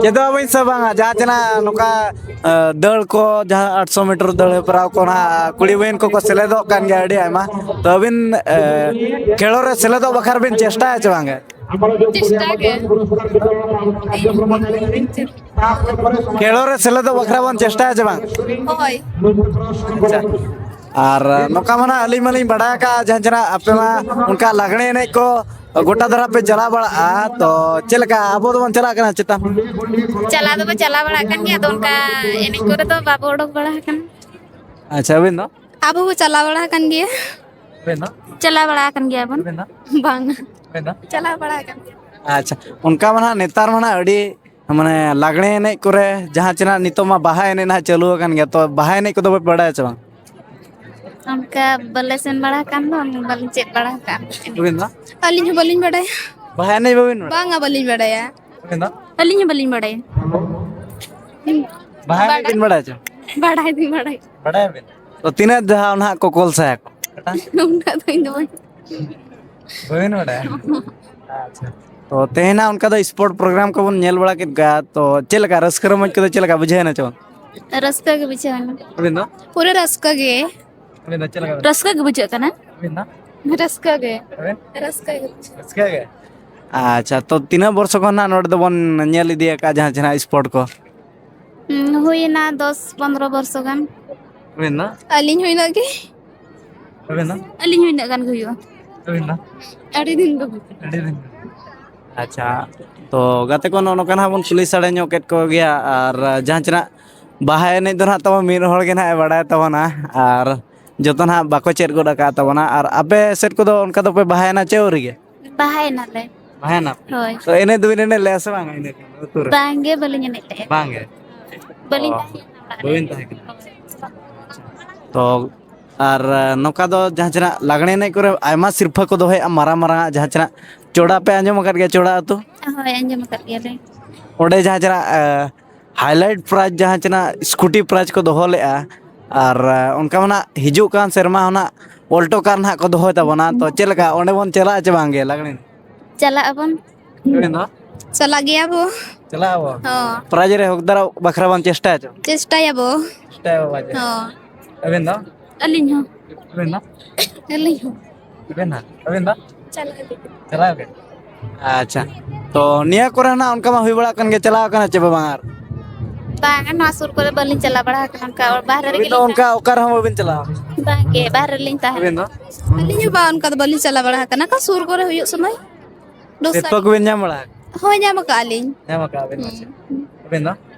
ᱪᱮᱫᱚᱜ ᱟᱵᱚᱱ ᱥᱮ ᱵᱟᱝᱟ? ᱡᱟᱦᱟᱸ ᱛᱤᱱᱟᱹᱜ ᱱᱚᱝᱠᱟ, ᱮ, ᱫᱟᱹᱲ ᱠᱚ, ᱡᱟᱦᱟᱸ ᱟᱴᱥᱚ ᱢᱤᱴᱟᱨ ᱫᱟᱹᱲ ᱦᱮᱯᱨᱟᱣ ᱠᱚ ᱱᱟᱦᱟᱜ ᱠᱩᱲᱤ ᱦᱩᱭᱮᱱ ᱠᱚᱠᱚ ᱥᱮᱞᱮᱫᱚᱜ ᱠᱟᱱ ᱜᱮᱭᱟ ᱟᱹᱰᱤ ᱟᱭᱢᱟ᱾ ᱛᱚ ᱟᱹᱵᱤᱱ, ᱮ, ᱠᱷᱮᱞᱳᱰ ᱨᱮ ᱥᱮᱞᱮᱫᱚᱜ ᱵᱟᱠᱷᱨᱟ ᱵᱤᱱ ᱪᱮᱥᱴᱟᱭᱟ ᱪᱮ ᱵᱟᱝᱜᱮ? ᱪᱮᱥᱴᱟ ᱜᱮ᱾ ᱠᱷᱮᱞᱳᱰ ᱨᱮ ᱥᱮᱞᱮᱫᱚᱜ ᱵᱟᱠᱷᱨᱟ ᱵᱚᱱ ᱪᱮᱥᱴᱟᱭᱟ ᱪᱮ ᱵᱟᱝ? ᱦᱳᱭ᱾ ᱟᱪᱪᱷᱟ᱾ ᱟᱨ ᱱᱚᱝᱠᱟ ᱢᱟ ᱱᱟᱜ ᱟᱹᱞᱤᱧ ᱢᱟᱞᱤᱧ ᱵᱟᱰᱟᱭ ᱟᱠᱟᱫᱼᱟ, ᱡᱟᱦᱟᱸ ᱡᱟᱦᱟᱸ ᱟᱯᱮ ᱢᱟ ᱚᱱᱠᱟ ᱞᱟᱜᱽᱬᱮ ᱮᱱᱮᱡ ᱠᱚ ᱜᱚᱴᱟ ᱫᱷᱟᱨᱟ ᱯᱮ ᱪᱟᱞᱟᱣ ᱵᱟᱲᱟᱜᱼᱟ, ᱛᱚ ᱪᱮᱫ ᱞᱮᱠᱟ ᱟᱵᱚ ᱫᱚᱵᱚᱱ ᱪᱟᱞᱟᱜ ᱠᱟᱱᱟ ᱪᱮᱛᱟ? ᱪᱟᱞᱟᱣ ᱫᱚᱵᱚ ᱪᱟᱞᱟᱣ ᱵᱟᱲᱟᱜ ᱠᱟᱱ ᱜᱮᱭᱟ, ᱟᱫᱚ ᱚᱱᱠᱟ ᱮᱱᱮᱡ ᱠᱚᱨᱮ ᱫᱚ ᱵᱟᱵᱚ ᱚᱰᱚᱠ ᱵᱟᱲᱟ ᱟᱠᱟᱱᱟ᱾ ᱟᱪᱪᱷᱟ, ᱟᱹᱵᱤᱱ ᱫᱚ? ᱟᱵᱚ ᱵᱚ ᱪᱟᱞᱟᱣ ᱵᱟᱲᱟ ᱟᱠᱟᱱ ᱜᱮᱭᱟ᱾ ᱟᱹᱵᱤᱱ ᱫᱚ? ᱪᱟᱞᱟᱣ ᱵᱟᱲᱟ ᱟᱠᱟᱱ ᱜᱮᱭᱟ ᱵᱚᱱ᱾ ᱟᱹᱵᱤᱱ ᱫᱚ? ᱵᱟᱝ᱾ ᱟᱹᱵᱤᱱ ᱫᱚ? ᱪᱟᱞᱟᱣ ᱵᱟᱲᱟ ᱟᱠᱟᱱ ᱜᱮᱭᱟ᱾ ᱟᱪᱪᱷᱟ, ᱚᱱᱠᱟ ᱢᱟ ᱱᱟᱦᱟᱜ ᱱᱮᱛᱟᱨ ᱢᱟ ᱱᱟᱦᱟᱜ ᱟᱹᱰᱤ, ᱢᱟᱱᱮ, ᱞᱟᱜᱽᱬᱮ ᱮᱱᱮᱡ ᱠᱚᱨᱮ ᱡᱟᱦᱟᱸ ᱪᱮ ᱱᱟᱦᱟᱜ ᱱᱤᱛᱚᱜ ᱢᱟ ᱵᱟᱦᱟ ᱮᱱᱮᱡ ᱱᱟᱦᱟᱜ ᱪᱟᱹᱞᱩ ᱟᱠᱟᱱ ᱜᱮᱭᱟ, ᱛᱚ ᱵᱟᱦᱟ ᱮᱱᱮᱡ ᱠᱚᱫᱚ ᱯᱮ ᱵᱟᱲᱟᱭᱟ ᱪᱮ ᱵᱟᱝ? ᱚᱱᱠᱟ ᱵᱟᱞᱮ ᱥᱮᱱ ᱵᱟᱲᱟ ᱟᱠᱟᱱ ᱫᱚ, ᱵᱟᱞᱮ ᱪᱮᱫ ᱵᱟᱲᱟ ᱟᱠᱟᱫ᱾ ᱟᱹᱵᱤᱱ ᱫᱚ? ᱟᱹᱞᱤᱧ ᱦᱚᱸ ᱵᱟᱹᱞᱤᱧ ᱵᱟᱰᱟᱭᱟ᱾ ᱵᱟᱦᱟ ᱮᱱᱮᱡ ᱵᱟᱹᱵᱤᱱ ᱵᱟᱲᱟᱭᱟ? ᱵᱟᱝᱟ, ᱵᱟᱹᱞᱤᱧ ᱵᱟᱰᱟᱭᱟ᱾ ᱟᱹᱵᱤᱱ ᱫᱚ? ᱟᱹᱞᱤᱧ ᱦᱚᱸ ᱵᱟᱹᱞᱤᱧ ᱵᱟᱰᱟᱭᱟ᱾ ᱵᱟᱦᱟ ᱮᱱᱮᱡ ᱵᱤᱱ ᱵᱟᱲᱟᱭᱟ ᱪᱮ? ᱵᱟᱰᱟᱭ ᱫᱚᱧ ᱵᱟᱰᱟᱭᱟ᱾ ᱵᱟᱰᱟᱭᱟᱵᱤᱱ? ᱛᱚ ᱛᱤᱱᱟᱹᱜ ᱫᱷᱟᱣ ᱱᱟᱦᱟᱜ ᱠᱚ ᱠᱚᱞ ᱥᱟᱭᱟ ᱠᱚ? ᱩᱱᱟᱹᱜ ᱫᱚ ᱤᱧ ᱫᱚ ᱵᱟᱹᱧ ᱵᱟᱹᱵᱤᱱ ᱵᱟᱰᱟᱭᱟ? ᱟᱪᱪᱷᱟ᱾ ᱛᱚ ᱛᱮᱦᱮᱧ ᱱᱟᱦᱟᱜ ᱚᱱᱠᱟ ᱫᱚ ᱥᱯᱳᱨᱴ ᱯᱨᱳᱜᱨᱟᱢ ᱠᱚᱵᱚᱱ ᱧᱮᱞ ᱵᱟᱲᱟ ᱠᱮᱫ ᱜᱮᱭᱟ, ᱛᱚ ᱪᱮᱫ ᱞᱮᱠᱟ ᱨᱟᱹᱥᱠᱟᱹ ᱨᱚᱢᱚᱡᱽ ᱠᱚᱫᱚ ᱪᱮᱫ ᱞᱮᱠᱟ ᱵᱩᱡᱷᱟᱹᱣ ᱮᱱᱟ ᱪᱮ ᱵᱟᱝ? ᱨᱟᱹᱥᱠᱟᱹ ᱜᱮ ᱵᱩᱡᱷᱟᱹᱣ ᱮᱱᱟ᱾ ᱟᱹᱵᱤᱱ ᱫᱚ? ᱯᱩᱨᱟᱹ ᱨᱟᱹᱥᱠᱟᱹ ᱜᱮ᱾ ᱟᱹᱵᱤᱱ ᱫᱚ ᱪᱮᱫ ᱞᱮᱠᱟ ᱵᱤᱱ? ᱨᱟᱹᱥᱠᱟᱹ ᱜᱮ ᱵᱩᱡᱷᱟᱹᱜ ᱠᱟᱱᱟ᱾ ᱟᱹᱵᱤᱱ ᱫᱚ? ᱨᱟᱹᱥᱠᱟᱹ ᱜᱮ᱾ ᱟᱹᱵᱤᱱ? ᱨᱟᱹᱥᱠᱟᱹ ᱜᱮ ᱵᱩᱡᱷᱟᱹᱜ ᱠᱟᱱᱟ᱾ ᱨᱟᱹᱥᱠᱟᱹ ᱜᱮ? ᱟᱪᱪᱷᱟ, ᱛᱚ ᱛᱤᱱᱟᱹᱜ ᱵᱚᱨᱥᱚ ᱠᱷᱚᱱ ᱱᱟᱜ ᱱᱚᱰᱮ ᱫᱚᱵᱚᱱ ᱧᱮᱞ ᱤᱫᱤ ᱟᱠᱟᱫᱼᱟ ᱡᱟᱦᱟᱸ ᱡᱟᱦᱟᱸ ᱥᱯᱳᱨᱴ ᱠᱚ? ᱦᱩᱸ, ᱦᱩᱭᱮᱱᱟ ᱫᱚᱥ ᱯᱚᱱᱫᱽᱨᱚ ᱵᱚᱨᱥᱚ ᱜᱟᱱ᱾ ᱦᱩᱭᱮᱱᱟ? ᱟᱹᱞᱤᱧ ᱦᱚᱸ ᱤᱱᱟᱹᱜ ᱜᱮ᱾ ᱟᱹᱵᱤᱱ ᱫᱚ? ᱟᱹᱞᱤᱧ ᱦᱚᱸ ᱤᱱᱟᱹᱜ ᱜᱟᱱ ᱜᱮ ᱦᱩᱭᱩᱜᱼᱟ᱾ ᱟᱹᱵᱤᱱ ᱫᱚ? ᱟᱹᱰᱤ ᱫᱤᱱ ᱫᱚ ᱦᱩᱭᱩᱜᱼᱟ᱾ ᱟᱹᱰᱤ ᱫᱤᱱ᱾ ᱟᱪᱪᱷᱟ, ᱛᱚ ᱜᱟᱛᱮ ᱠᱚ ᱱᱚᱜᱼᱚ ᱱᱚᱝᱠᱟ ᱱᱟᱦᱟᱜ ᱵᱚᱱ ᱠᱩᱞᱤ ᱥᱟᱰᱮ ᱧᱚᱜ ᱠᱮᱫ ᱠᱚᱜᱮᱭᱟ, ᱟᱨ ᱡᱟᱦᱟᱸ ᱪᱮᱱᱟᱜ ᱵᱟᱦᱟ ᱮᱱᱮᱡ ᱫᱚ ᱱᱟᱦᱟᱜ ᱛᱟᱵᱚᱱ ᱢᱤᱫ ᱦᱚᱲ ᱜᱮ ᱱᱟᱦᱟᱜ ᱮ ᱵᱟᱲᱟᱭ ᱛᱟᱵᱚᱱᱟ, ᱟᱨ ᱡᱚᱛᱚ ᱱᱟᱦᱟᱜ ᱵᱟᱠᱚ ᱪᱮᱫ ᱜᱚᱫ ᱟᱠᱟᱫ ᱛᱟᱵᱚᱱᱟ᱾ ᱟᱨ ᱟᱯᱮ ᱥᱮᱫ ᱠᱚᱫᱚ ᱚᱱᱠᱟ ᱫᱚᱯᱮ ᱵᱟᱦᱟᱭᱮᱱᱟ ᱪᱮ ᱟᱹᱣᱨᱤ ᱜᱮ? ᱵᱟᱦᱟᱭᱮᱱᱟᱞᱮ᱾ ᱵᱟᱦᱟᱭᱮᱱᱟ ᱯᱮ? ᱦᱳᱭ᱾ ᱛᱚ ᱮᱱᱮᱡ ᱫᱚᱵᱤᱱ ᱮᱱᱮᱡ ᱞᱮᱜᱼᱟ ᱥᱮ ᱵᱟᱝ ᱤᱱᱟᱹ ᱠᱷᱟᱱ ᱟᱹᱛᱩ ᱨᱮ? ᱵᱟᱝᱜᱮ, ᱵᱟᱹᱞᱤᱧ ᱮᱱᱮᱡ ᱞᱮᱫᱼᱟ᱾ ᱵᱟᱝᱜᱮ? ᱵᱟᱹᱞᱤᱧ ᱚ, ᱛᱟᱦᱮᱸ ᱠᱟᱱᱟ ᱚᱲᱟᱜ ᱨᱮ᱾ ᱵᱟᱹᱵᱤᱱ ᱛᱟᱦᱮᱸ ᱠᱟᱱᱟ᱾ ᱦᱳᱭ᱾ ᱛᱚ ᱟᱨ ᱱᱚᱝᱠᱟ ᱫᱚ ᱡᱟᱦᱟᱸ ᱪᱮᱱᱟᱜ ᱞᱟᱜᱽᱬᱮ ᱮᱱᱮᱡ ᱠᱚᱨᱮ ᱟᱭᱢᱟ ᱥᱤᱨᱯᱷᱟᱹ ᱠᱚ ᱫᱚᱦᱚᱭᱮᱫᱼᱟ, ᱢᱟᱨᱟᱝ ᱢᱟᱨᱟᱝ ᱟᱜ ᱡᱟᱦᱟᱸ ᱪᱮᱱᱟᱜ ᱪᱚᱲᱟ ᱯᱮ ᱟᱸᱡᱚᱢ ᱟᱠᱟᱫ ᱜᱮᱭᱟ, ᱪᱚᱲᱟ ᱟᱹᱛᱩ? ᱦᱳᱭ, ᱟᱸᱡᱚᱢ ᱟᱠᱟᱫ ᱜᱮᱭᱟᱞᱮ᱾ ᱚᱸᱰᱮ ᱡᱟᱦᱟᱸ ᱪᱮᱱᱟᱜ ᱦᱟᱭᱞᱟᱭᱤᱴ ᱯᱨᱟᱭᱤᱡᱽ ᱡᱟᱦᱟᱸ ᱪᱮᱱᱟᱜ ᱥᱠᱩᱴᱤ ᱯᱨᱟᱭᱤᱡᱽ ᱠᱚ ᱫᱚᱦᱚ ᱞᱮᱫᱼᱟ, ᱟᱨ ᱚᱱᱠᱟ ᱢᱟ ᱱᱟᱜ ᱦᱤᱡᱩᱜ ᱠᱟᱱ ᱥᱮᱨᱢᱟ ᱦᱚᱸ ᱱᱟᱜ ᱚᱞᱴᱳ ᱠᱟᱨ ᱱᱟᱜ ᱠᱚ ᱫᱚᱦᱚᱭ ᱛᱟᱵᱚᱱᱟ᱾ ᱛᱚ ᱪᱮᱫ ᱞᱮᱠᱟ, ᱚᱸᱰᱮ ᱵᱚᱱ ᱪᱟᱞᱟᱜᱼᱟ ᱪᱮ ᱵᱟᱝ ᱜᱮ ᱞᱟᱜᱽᱬᱮ? ᱪᱟᱞᱟᱜ ᱟᱵᱚᱱ᱾ ᱟᱵᱮᱱ ᱫᱚ? ᱪᱟᱞᱟᱜ ᱜᱮᱭᱟ ᱵᱚ᱾ ᱪᱟᱞᱟᱜ ᱟᱵᱚ? ᱦᱚᱸ᱾ ᱯᱨᱟᱭᱤᱡᱽ ᱨᱮ ᱦᱚᱠᱫᱟᱨᱚᱜ ᱵᱟᱠᱷᱨᱟ ᱵᱚᱱ ᱪᱮᱥᱴᱟᱭᱟ ᱪᱚ? ᱪᱮᱥᱴᱟᱭᱟᱵᱚ᱾ ᱪᱮᱥᱴᱟᱭᱟᱵᱚ ᱵᱟᱡᱮ᱾ ᱦᱚᱸ᱾ ᱟᱵᱮᱱ ᱫᱚ? ᱟᱹᱞᱤᱧ ᱦᱚᱸ᱾ ᱟᱵᱮᱱ ᱫᱚ? ᱟᱹᱞᱤᱧ ᱦᱚᱸ᱾ ᱟᱵᱮᱱ ᱫᱚ? ᱟᱵᱮᱱ ᱫᱚ? ᱪᱟᱞᱟᱜ ᱟᱹᱞᱤᱧ᱾ ᱪᱟᱞᱟᱜ ᱟᱵᱮᱱ? ᱟᱪᱪᱷᱟ᱾ ᱛᱚ ᱱᱤᱭᱟᱹ ᱠᱚᱨᱮ ᱱᱟᱜ ᱚᱱᱠᱟ ᱢᱟ ᱦᱩᱭ ᱵᱟᱲᱟᱜ ᱠᱟᱱ ᱜᱮ, ᱪᱟᱞᱟᱣ ᱠᱟᱱᱟ ᱪᱮ ᱵᱟᱝ ᱟᱨ? ᱵᱟᱝ, ᱱᱚᱣᱟ ᱥᱩᱨ ᱠᱚᱨᱮ ᱵᱟᱹᱞᱤᱧ ᱪᱟᱞᱟᱣ ᱵᱟᱲᱟ ᱟᱠᱟᱱᱟ, ᱚᱱᱠᱟ ᱵᱟᱦᱨᱮ ᱟᱹᱵᱤᱱ ᱫᱚ ᱨᱮᱜᱮᱞᱤᱧ ᱚᱱᱠᱟ ᱛᱟᱦᱮᱱᱟ᱾ ᱚᱠᱟ ᱨᱮᱦᱚᱸ ᱵᱟᱹᱵᱤᱱ ᱪᱟᱞᱟᱣᱟ? ᱵᱟᱝᱜᱮ, ᱵᱟᱦᱨᱮ ᱨᱮᱞᱤᱧ ᱛᱟᱦᱮᱱᱟ᱾ ᱟᱹᱵᱤᱱ ᱫᱚ? ᱟᱹᱞᱤᱧ ᱦᱚᱸ ᱵᱟᱝ, ᱚᱱᱠᱟ ᱫᱚ ᱵᱟᱹᱞᱤᱧ ᱪᱟᱞᱟᱣ ᱵᱟᱲᱟ ᱟᱠᱟᱱᱟ, ᱚᱠᱟ ᱥᱩᱨ ᱠᱚᱨᱮ ᱦᱩᱭᱩᱜ ᱥᱚᱢᱚᱭ᱾ ᱫᱚᱥᱟᱨ᱾ ᱥᱤᱨᱯᱟᱹ ᱠᱚᱵᱤᱱ ᱧᱟᱢ ᱵᱟᱲᱟ ᱟᱠᱟᱫᱟ? ᱦᱳᱭ, ᱧᱟᱢ ᱟᱠᱟᱫᱼᱟ ᱞᱤᱧ᱾ ᱧᱟᱢ ᱟᱠᱟᱫᱼᱟ ᱵᱤᱱ, ᱦᱩᱸ᱾ ᱟᱪᱪᱷᱟ᱾ ᱟᱹᱵᱤᱱ ᱫᱚ?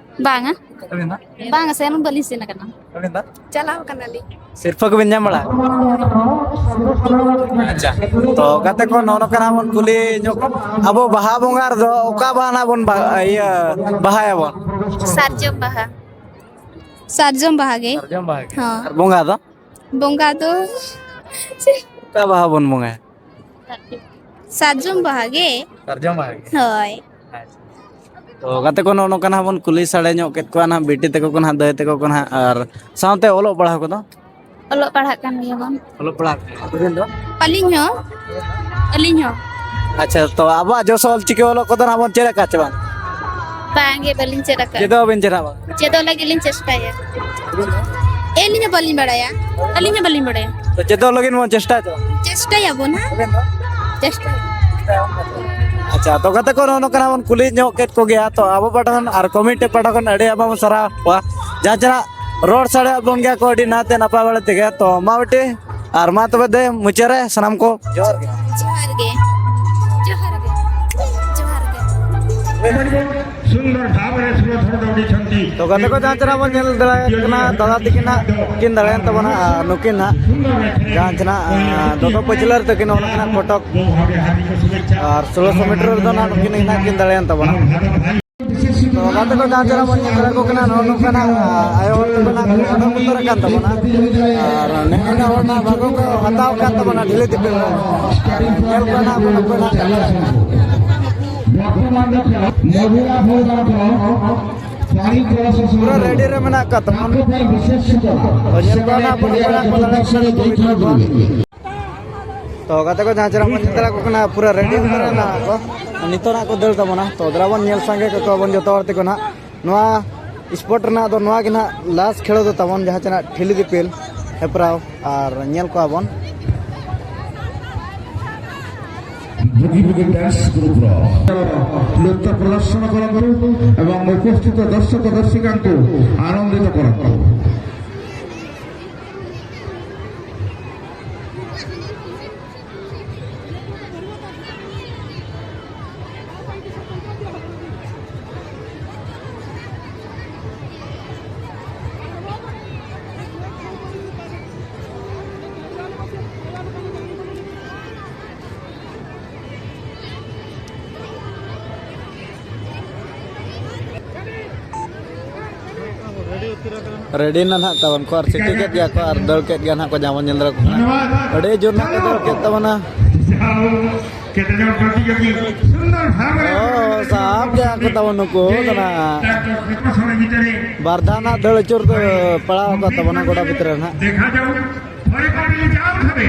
ᱵᱟᱝᱟ᱾ ᱟᱹᱵᱤᱱ ᱫᱚ? ᱵᱟᱝᱟ, ᱥᱮᱱ ᱵᱟᱹᱞᱤᱧ ᱥᱮᱱ ᱟᱠᱟᱱᱟ᱾ ᱟᱹᱵᱤᱱ ᱫᱚ? ᱪᱟᱞᱟᱣ ᱟᱠᱟᱱᱟᱞᱤᱧ᱾ ᱥᱤᱨᱯᱟᱹ ᱠᱚᱵᱤᱱ ᱧᱟᱢ ᱵᱟᱲᱟ ᱟᱠᱟᱫᱟ? ᱟᱪᱪᱷᱟ᱾ ᱛᱚ ᱜᱟᱛᱮ ᱠᱚ, ᱱᱚᱜᱼᱚ ᱱᱚᱝᱠᱟ ᱱᱟᱜ ᱵᱚᱱ ᱠᱩᱞᱤ ᱧᱚᱜ ᱠᱚᱣᱟ᱾ ᱟᱵᱚ ᱵᱟᱦᱟ ᱵᱚᱸᱜᱟ ᱨᱮᱫᱚ ᱚᱠᱟ ᱵᱟᱦᱟ ᱱᱟᱜ ᱵᱚᱱ ᱵᱟ-, ᱤᱭᱟᱹ, ᱵᱟᱦᱟᱭᱟᱵᱚᱱ? ᱥᱟᱨᱡᱚᱢ ᱵᱟᱦᱟ᱾ ᱥᱟᱨᱡᱚᱢ ᱵᱟᱦᱟ ᱜᱮ᱾ ᱥᱟᱨᱡᱚᱢ ᱵᱟᱦᱟ ᱜᱮ᱾ ᱦᱚᱸ᱾ ᱟᱨ ᱵᱚᱸᱜᱟ ᱫᱚ? ᱵᱚᱸᱜᱟ ᱫᱚ ᱚᱠᱟ ᱵᱟᱦᱟ ᱵᱚᱱ ᱵᱚᱸᱜᱟᱭᱟ? ᱥᱟᱨᱡᱚᱢ ᱵᱟᱦᱟ ᱜᱮ᱾ ᱥᱟᱨᱡᱚᱢ ᱵᱟᱦᱟ ᱜᱮ? ᱦᱳᱭ᱾ ᱟᱪᱪᱷᱟ᱾ ᱛᱚ ᱜᱟᱛᱮ ᱠᱚ, ᱱᱚᱜᱼᱚ ᱱᱚᱝᱠᱟ ᱱᱟᱜ ᱵᱚᱱ ᱠᱩᱞᱤ ᱥᱟᱰᱮ ᱧᱚᱜ ᱠᱮᱫ ᱠᱚᱣᱟ ᱱᱟᱜ ᱵᱤᱴᱤ ᱛᱟᱠᱚ ᱠᱚ ᱱᱟᱜ, ᱫᱟᱹᱭ ᱛᱟᱠᱚ ᱠᱚ ᱱᱟᱜ, ᱟᱨ ᱥᱟᱶᱛᱮ ᱚᱞᱚᱜ ᱯᱟᱲᱦᱟᱣ ᱠᱚᱫᱚ? ᱚᱞᱚᱜ ᱯᱟᱲᱦᱟᱜ ᱠᱟᱱ ᱜᱮᱭᱟ ᱵᱚᱱ᱾ ᱚᱞᱚᱜ ᱯᱟᱲᱦᱟᱜ ᱠᱟᱱ ᱜᱮᱭᱟ᱾ ᱟᱹᱵᱤᱱ ᱫᱚ? ᱟᱹᱞᱤᱧ ᱦᱚᱸ᱾ ᱟᱹᱞᱤᱧ ᱦᱚᱸ᱾ ᱟᱪᱪᱷᱟ, ᱛᱚ ᱟᱵᱚᱣᱟᱜ ᱡᱚᱥ ᱚᱞ ᱪᱤᱠᱤ ᱚᱞᱚᱜ ᱠᱚᱫᱚ ᱱᱟᱜ ᱵᱚᱱ ᱪᱮᱫ ᱟᱠᱟᱫ ᱪᱮ ᱵᱟᱝ? ᱵᱟᱝ ᱜᱮ, ᱵᱟᱹᱞᱤᱧ ᱪᱮᱫ ᱟᱠᱟᱫ᱾ ᱪᱮᱫᱚᱜ ᱟᱵᱤᱱ ᱪᱮ ᱱᱟᱜ ᱵᱟᱝ? ᱪᱮᱫᱚᱜ ᱞᱟᱹᱜᱤᱫ ᱞᱤᱧ ᱪᱮᱥᱴᱟᱭᱟ᱾ ᱟᱹᱞᱤᱧ ᱦᱚᱸ ᱵᱟᱹᱞᱤᱧ ᱵᱟᱲᱟᱭᱟ᱾ ᱟᱹᱞᱤᱧ ᱦᱚᱸ ᱵᱟᱹᱞᱤᱧ ᱵᱟᱲᱟᱭᱟ᱾ ᱛᱚ ᱪᱮᱫᱚᱜ ᱞᱟᱹᱜᱤᱫ ᱵᱚᱱ ᱪᱮᱥᱴᱟᱭᱟ ᱛᱚ? ᱪᱮᱥᱴᱟᱭᱟᱵᱚᱱ ᱦᱟᱸᱜ᱾ ᱟᱵᱮᱱ ᱫᱚ? ᱪᱮᱥᱴᱟᱭᱟ᱾ ᱟᱪᱪᱷᱟ, ᱛᱚ ᱜᱟᱛᱮ ᱠᱚ, ᱱᱚᱜᱼᱚ ᱱᱚᱝᱠᱟ ᱱᱟᱜ ᱵᱚᱱ ᱠᱩᱞᱤ ᱧᱚᱜ ᱠᱮᱫ ᱠᱚᱜᱮᱭᱟ᱾ ᱛᱚ ᱟᱵᱚ ᱯᱟᱦᱴᱟ ᱠᱷᱚᱱ ᱟᱨ ᱠᱚᱢᱤᱴᱤ ᱯᱟᱦᱴᱟ ᱠᱷᱚᱱ ᱟᱹᱰᱤ ᱟᱭᱢᱟ ᱵᱚᱱ ᱥᱟᱨᱦᱟᱣ ᱠᱚᱣᱟ, ᱡᱟᱦᱟᱸ ᱪᱮ ᱱᱟᱜ ᱨᱚᱲ ᱥᱟᱰᱮᱭᱟᱫ ᱵᱚᱱ ᱜᱮᱭᱟ ᱠᱚ ᱟᱹᱰᱤ ᱱᱟᱭᱛᱮ ᱱᱟᱯᱟᱭ ᱵᱟᱲᱟ ᱛᱮᱜᱮ᱾ ᱛᱚ ᱢᱟ ᱵᱤᱴᱤ, ᱟᱨ ᱢᱟ ᱛᱚᱵᱮ ᱫᱮ, ᱢᱩᱪᱟᱹᱫ ᱨᱮ ᱥᱟᱱᱟᱢ ᱠᱚ ᱡᱚᱦᱟᱨ ᱜᱮ᱾ ᱡᱚᱦᱟᱨ ᱜᱮ᱾ ᱡᱚᱦᱟᱨ ᱜᱮ᱾ ᱡᱚᱦᱟᱨ ᱜᱮ᱾ ସୁନ୍ଦର ଭାବରେ ସୁରଧର ଦୌଡ଼ିଛନ୍ତି। ᱛᱚ ᱜᱟᱛᱮ ᱠᱚ, ᱡᱟᱦᱟᱸ ᱪᱮᱱᱟᱜ ᱵᱚᱱ ᱧᱮᱞ ᱫᱟᱲᱮᱭᱟᱜ ᱠᱟᱱᱟ, ᱫᱟᱫᱟ ᱛᱟᱹᱠᱤᱱ ᱦᱟᱸᱜ ᱠᱤᱱ ᱫᱟᱲᱮᱭᱮᱱ ᱛᱟᱵᱚᱱᱟ, ᱟᱨ ᱱᱩᱠᱤᱱ ᱦᱟᱸᱜ ᱡᱟᱦᱟᱸ ᱪᱮᱱᱟᱜ, ᱟᱸ, ᱫᱚᱛᱚ ᱯᱟᱹᱪᱷᱞᱟᱹᱨ ᱛᱟᱹᱠᱤᱱ ᱚᱱᱟ ᱠᱟᱱᱟ ᱠᱚᱴᱚᱠ, ᱟᱨ ᱥᱳᱞᱳᱥᱚ ᱢᱤᱴᱟᱨ ᱨᱮᱫᱚ ᱱᱟᱜ ᱱᱩᱠᱤᱱ ᱜᱮ ᱱᱟᱜ ᱠᱤᱱ ᱫᱟᱲᱮᱭᱮᱱ ᱛᱟᱵᱚᱱᱟ᱾ ᱛᱚ ᱜᱟᱛᱮ ᱠᱚ, ᱡᱟᱦᱟᱸ ᱪᱮᱱᱟᱜ ᱵᱚᱱ ᱧᱮᱞ ᱫᱟᱲᱮ ᱠᱚ ᱠᱟᱱᱟ, ᱱᱚᱜᱼᱚ ᱱᱚᱝᱠᱟᱱᱟᱜ ᱟᱭᱳ ᱦᱚᱲ ᱛᱟᱠᱚ ᱱᱟᱜ ᱠᱚ ᱩᱰᱩᱠ ᱩᱛᱟᱹᱨ ᱟᱠᱟᱱ ᱛᱟᱵᱚᱱᱟ, ᱟᱨ ᱱᱮᱜᱼᱮ ᱱᱮᱜᱼᱮ ᱦᱚᱲ ᱱᱟᱜ ᱵᱷᱟᱜᱽ ᱠᱚ ᱦᱟᱛᱟᱣ ᱟᱠᱟᱫ ᱛᱟᱵᱚᱱᱟ ᱴᱷᱤᱞᱤ ᱫᱤᱯᱤᱞ ᱨᱮ᱾ ᱧᱮᱞ ᱠᱚ ᱱᱟᱜ ᱵᱚᱱ ᱚᱠᱚᱭ ᱱᱟᱜ ᱯᱩᱨᱟᱹ ᱨᱮᱰᱤ ᱨᱮ ᱢᱮᱱᱟᱜ ᱟᱠᱟᱫ ᱛᱟᱵᱚᱱ᱾ ᱛᱚ, ᱧᱮᱞ ᱠᱚᱣᱟ ᱱᱟᱜ ᱵᱚᱱ ᱚᱠᱚᱭ ᱱᱟᱜ ᱠᱚ ᱫᱟᱲᱮᱭᱟᱜ ᱠᱟᱱᱟ ᱠᱚ ᱢᱤᱫ ᱦᱚᱲ ᱠᱚ᱾ ᱛᱚ, ᱜᱟᱛᱮ ᱠᱚ, ᱡᱟᱦᱟᱸ ᱪᱮᱱᱟᱜ ᱵᱚᱱ ᱧᱮᱞ ᱫᱟᱲᱮ ᱠᱚ ᱠᱟᱱᱟ, ᱯᱩᱨᱟᱹ ᱨᱮᱰᱤ ᱩᱛᱟᱹᱨ ᱮᱱᱟ ᱠᱚ᱾ ᱱᱤᱛᱚᱜ ᱱᱟᱜ ᱠᱚ ᱫᱟᱹᱲ ᱛᱟᱵᱚᱱᱟ᱾ ᱛᱚ, ᱫᱮᱞᱟ ᱵᱚᱱ ᱧᱮᱞ ᱥᱟᱸᱜᱮ ᱠᱟᱠᱚᱣᱟ ᱵᱚᱱ ᱡᱚᱛᱚ ᱦᱚᱲ ᱛᱮᱠᱚ ᱱᱟᱜ᱾ ᱱᱚᱣᱟ ᱥᱯᱳᱨᱴ ᱨᱮᱱᱟᱜ ᱫᱚ ᱱᱚᱣᱟ ᱜᱮ ᱱᱟᱜ ᱞᱟᱥᱴ ᱠᱷᱮᱞᱳ ᱫᱚ ᱛᱟᱵᱚᱱ, ᱡᱟᱦᱟᱸ ᱪᱮᱱᱟᱜ ᱴᱷᱤᱞᱤ ᱫᱤᱯᱤᱞ ᱦᱮᱯᱨᱟᱣ, ᱟᱨ ᱧᱮᱞ ᱠᱚᱣᱟ ᱵᱚᱱ᱾ ବୁଗି ବୁଗି ଡ୍ୟାନ୍ସ ଗ୍ରୁପର ନୃତ୍ୟ ପ୍ରଦର୍ଶନ କରନ୍ତୁ ଏବଂ ଉପସ୍ଥିତ ଦର୍ଶକ ଦର୍ଶିକାଙ୍କୁ ଆନନ୍ଦିତ କରନ୍ତୁ। ᱨᱮᱰᱤ ᱮᱱᱟ ᱱᱟᱦᱟᱜ ᱛᱟᱵᱚᱱ ᱠᱚ ᱟᱨ ᱥᱤᱴᱤ ᱠᱮᱫ ᱜᱮᱭᱟ ᱠᱚ ᱟᱨ ᱫᱟᱹᱲ ᱠᱮᱫ ᱜᱮᱭᱟ ᱱᱟᱦᱟᱜ ᱠᱚ, ᱡᱟᱦᱟᱸ ᱵᱚᱱ ᱧᱮᱞ ᱫᱟᱲᱮ ᱠᱚ ᱠᱟᱱᱟ᱾ ᱟᱹᱰᱤ ᱡᱳᱨ ᱱᱟᱦᱟᱜ ᱠᱚ ᱫᱟᱹᱲ ᱠᱮᱫ ᱛᱟᱵᱚᱱᱟ᱾ ᱡᱟᱦᱟᱸ ᱠᱮᱴᱮᱡ ᱯᱨᱚᱛᱤᱡᱳᱜᱤ ᱥᱩᱱᱫᱚᱨ ᱵᱷᱟᱵᱽ ᱨᱮ ᱚ, ᱥᱟᱵ ᱜᱮᱭᱟ ᱠᱚ ᱛᱟᱵᱚᱱ ᱱᱩᱠᱩ ᱠᱟᱱᱟ᱾ ᱵᱟᱨ ᱫᱷᱟᱣ ᱱᱟᱦᱟᱜ ᱫᱟᱹᱲ ᱟᱹᱪᱩᱨ ᱫᱚ ᱯᱟᱲᱟᱣ ᱟᱠᱟᱫ ᱛᱟᱵᱚᱱᱟ ᱜᱚᱰᱟ ᱵᱷᱤᱛᱨᱤ ᱨᱮ ᱱᱟᱦᱟᱜ᱾ ଦେଖାଯାଉ। ଥରେ କଟିଲେ ଯାଉ ଥରେ,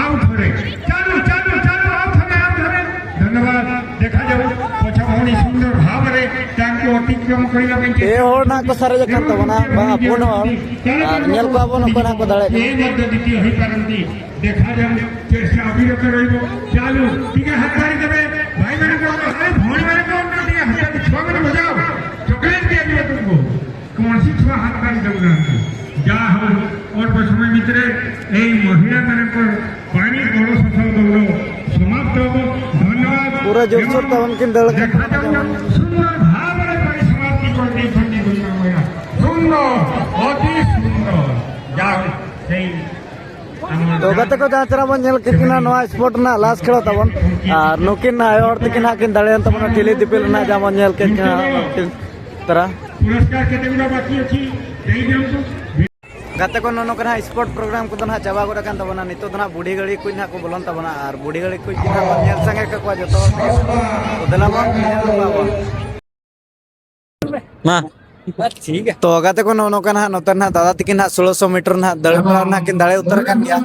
ଆଉ ଥରେ। ଚାଲୁ, ଚାଲୁ, ଚାଲୁ, ଆଉ ଥରେ, ଆଉ ଥରେ। ଧନ୍ୟବାଦ। ଦେଖାଯାଉ। ପଛ ଭଉଣୀ ସୁନ୍ଦର ଭାବରେ ତାଙ୍କୁ ଅତିକ୍ରମ କରିବା ପାଇଁ ଏ ଚେଷ୍ଟା ହଳ ନା କରୁଛନ୍ତି। କଷାରେ ଦେଖାନ୍ତୁ ଏବଂ ନା, ବା, ପୁଣି ହଳ। ଚାଲୁ, ଆ, ଚାଲୁ, ନ୍ୟାଲ ବାବୁ, ଚାଲୁ। ନକନା କଦାଳେ। ଏ ମଧ୍ୟ ଦ୍ୱିତୀୟ ହୋଇପାରନ୍ତି। ଦେଖାଯାଉ। ଚେଷ୍ଟା ଅବିରତ ରହିବ। ଚାଲୁ। ଟିକେ ହାତ ମାରିଦେବେ। ଭାଇମାନେ କଣ, ଆରେ ଭଉଣୀମାନେ କଣ, ଟିକେ ହାତ, ଛୁଆମାନେ ବଜାଅ। ଚକୋଲେଟ୍ ଦିଆଯିବ ତୁମକୁ। କୌଣସି ଛୁଆ ହାତ କାଢି ଦେଉନାହାନ୍ତି। ଯାହା ହଉ, ଅଳ୍ପ ସମୟ ଭିତରେ ଏହି ମହିଳାମାନଙ୍କର ପାଣି କଳସ ଦୌଡ଼ ସମାପ୍ତ ହବ। ଧନ୍ୟବାଦ। ପୁରା ଜୋରସୋର ଏବଂ ତାବନ କେମିତି ଦଳ ଦେଖାଯାଉ, ସୁନ୍ଦର ଭାବରେ ᱚᱛᱤ ᱥᱩᱱᱫᱚᱨ᱾ ᱡᱟᱦᱟᱸ ᱥᱮᱭ ᱛᱚ ᱜᱟᱛᱮ ᱠᱚ, ᱡᱟᱦᱟᱸ ᱪᱮᱦᱨᱟ ᱵᱚᱱ ᱧᱮᱞ ᱠᱮᱫ ᱠᱤᱱᱟ, ᱱᱚᱣᱟ ᱥᱯᱳᱨᱴ ᱨᱮᱱᱟᱜ ᱞᱟᱥ ᱠᱷᱮᱞᱳ ᱛᱟᱵᱚᱱ᱾ ᱟᱨ ᱱᱩᱠᱤᱱ ᱟᱭᱳ ᱦᱚᱲ ᱛᱟᱹᱠᱤᱱ ᱦᱟᱸᱜ ᱠᱤᱱ ᱫᱟᱲᱮᱭᱮᱱ ᱛᱟᱵᱚᱱᱟ ᱴᱷᱤᱞᱤ ᱫᱤᱯᱤᱞ ᱨᱮᱱᱟᱜ, ᱡᱟᱦᱟᱸ ᱵᱚᱱ ᱧᱮᱞ ᱠᱮᱫ ᱠᱤᱱᱟ ᱛᱟᱨᱟ᱾ ᱯᱩᱨᱚᱥᱠᱟᱨ ᱠᱮᱴᱮᱜᱚᱨᱤ ᱵᱟᱠᱤ ᱚᱪᱷᱤ, ᱫᱮᱭ ᱫᱤᱭᱚᱱᱛᱩ᱾ ᱜᱟᱛᱮ ᱠᱚ, ᱱᱚᱜᱼᱚ ᱱᱚᱝᱠᱟ ᱦᱟᱸᱜ ᱥᱯᱳᱨᱴ ᱯᱨᱳᱜᱨᱟᱢ ᱠᱚᱫᱚ ᱦᱟᱸᱜ ᱪᱟᱵᱟ ᱜᱚᱫ ᱟᱠᱟᱱ ᱛᱟᱵᱚᱱᱟ᱾ ᱱᱤᱛᱚᱜ ᱫᱚ ᱦᱟᱸᱜ ᱵᱩᱰᱷᱤ ᱜᱟᱹᱲᱤ ᱠᱚ ᱦᱟᱸᱜ ᱠᱚ ᱵᱚᱞᱚᱱ ᱛᱟᱵᱚᱱᱟ, ᱟᱨ ᱵᱩᱰᱷᱤ ᱜᱟᱹᱲᱤ ᱠᱚ ᱜᱮ ᱦᱟᱸᱜ ᱵᱚᱱ ᱧᱮᱞ ᱥᱟᱸᱜᱮ ᱠᱟᱠᱚᱣᱟ ᱡᱚᱛᱚ ᱦᱚᱲ ᱛᱮᱜᱮ᱾ ᱛᱚ ᱫᱮᱞᱟ ᱵᱚᱱ ᱧᱮᱞ ᱠᱚᱣᱟ ᱵᱚᱱ᱾ ᱢᱟ᱾ ᱴᱷᱤᱠ ᱜᱮᱭᱟ᱾ ᱛᱚ ᱜᱟᱛᱮ ᱠᱚ, ᱱᱚᱜᱼᱚ ᱱᱚᱝᱠᱟ ᱱᱟᱦᱟᱜ ᱱᱚᱛᱮ ᱱᱟᱦᱟᱜ ᱫᱟᱫᱟ ᱛᱟᱹᱠᱤᱱ ᱱᱟᱦᱟᱜ ᱥᱳᱞᱳᱥᱚ ᱢᱤᱴᱟᱨ ᱱᱟᱦᱟᱜ ᱫᱟᱹᱲ ᱵᱟᱲᱟ ᱱᱟᱦᱟᱜ ᱠᱤᱱ ᱫᱟᱲᱮ ᱩᱛᱟᱹᱨ ᱟᱠᱟᱱ ᱜᱮᱭᱟ᱾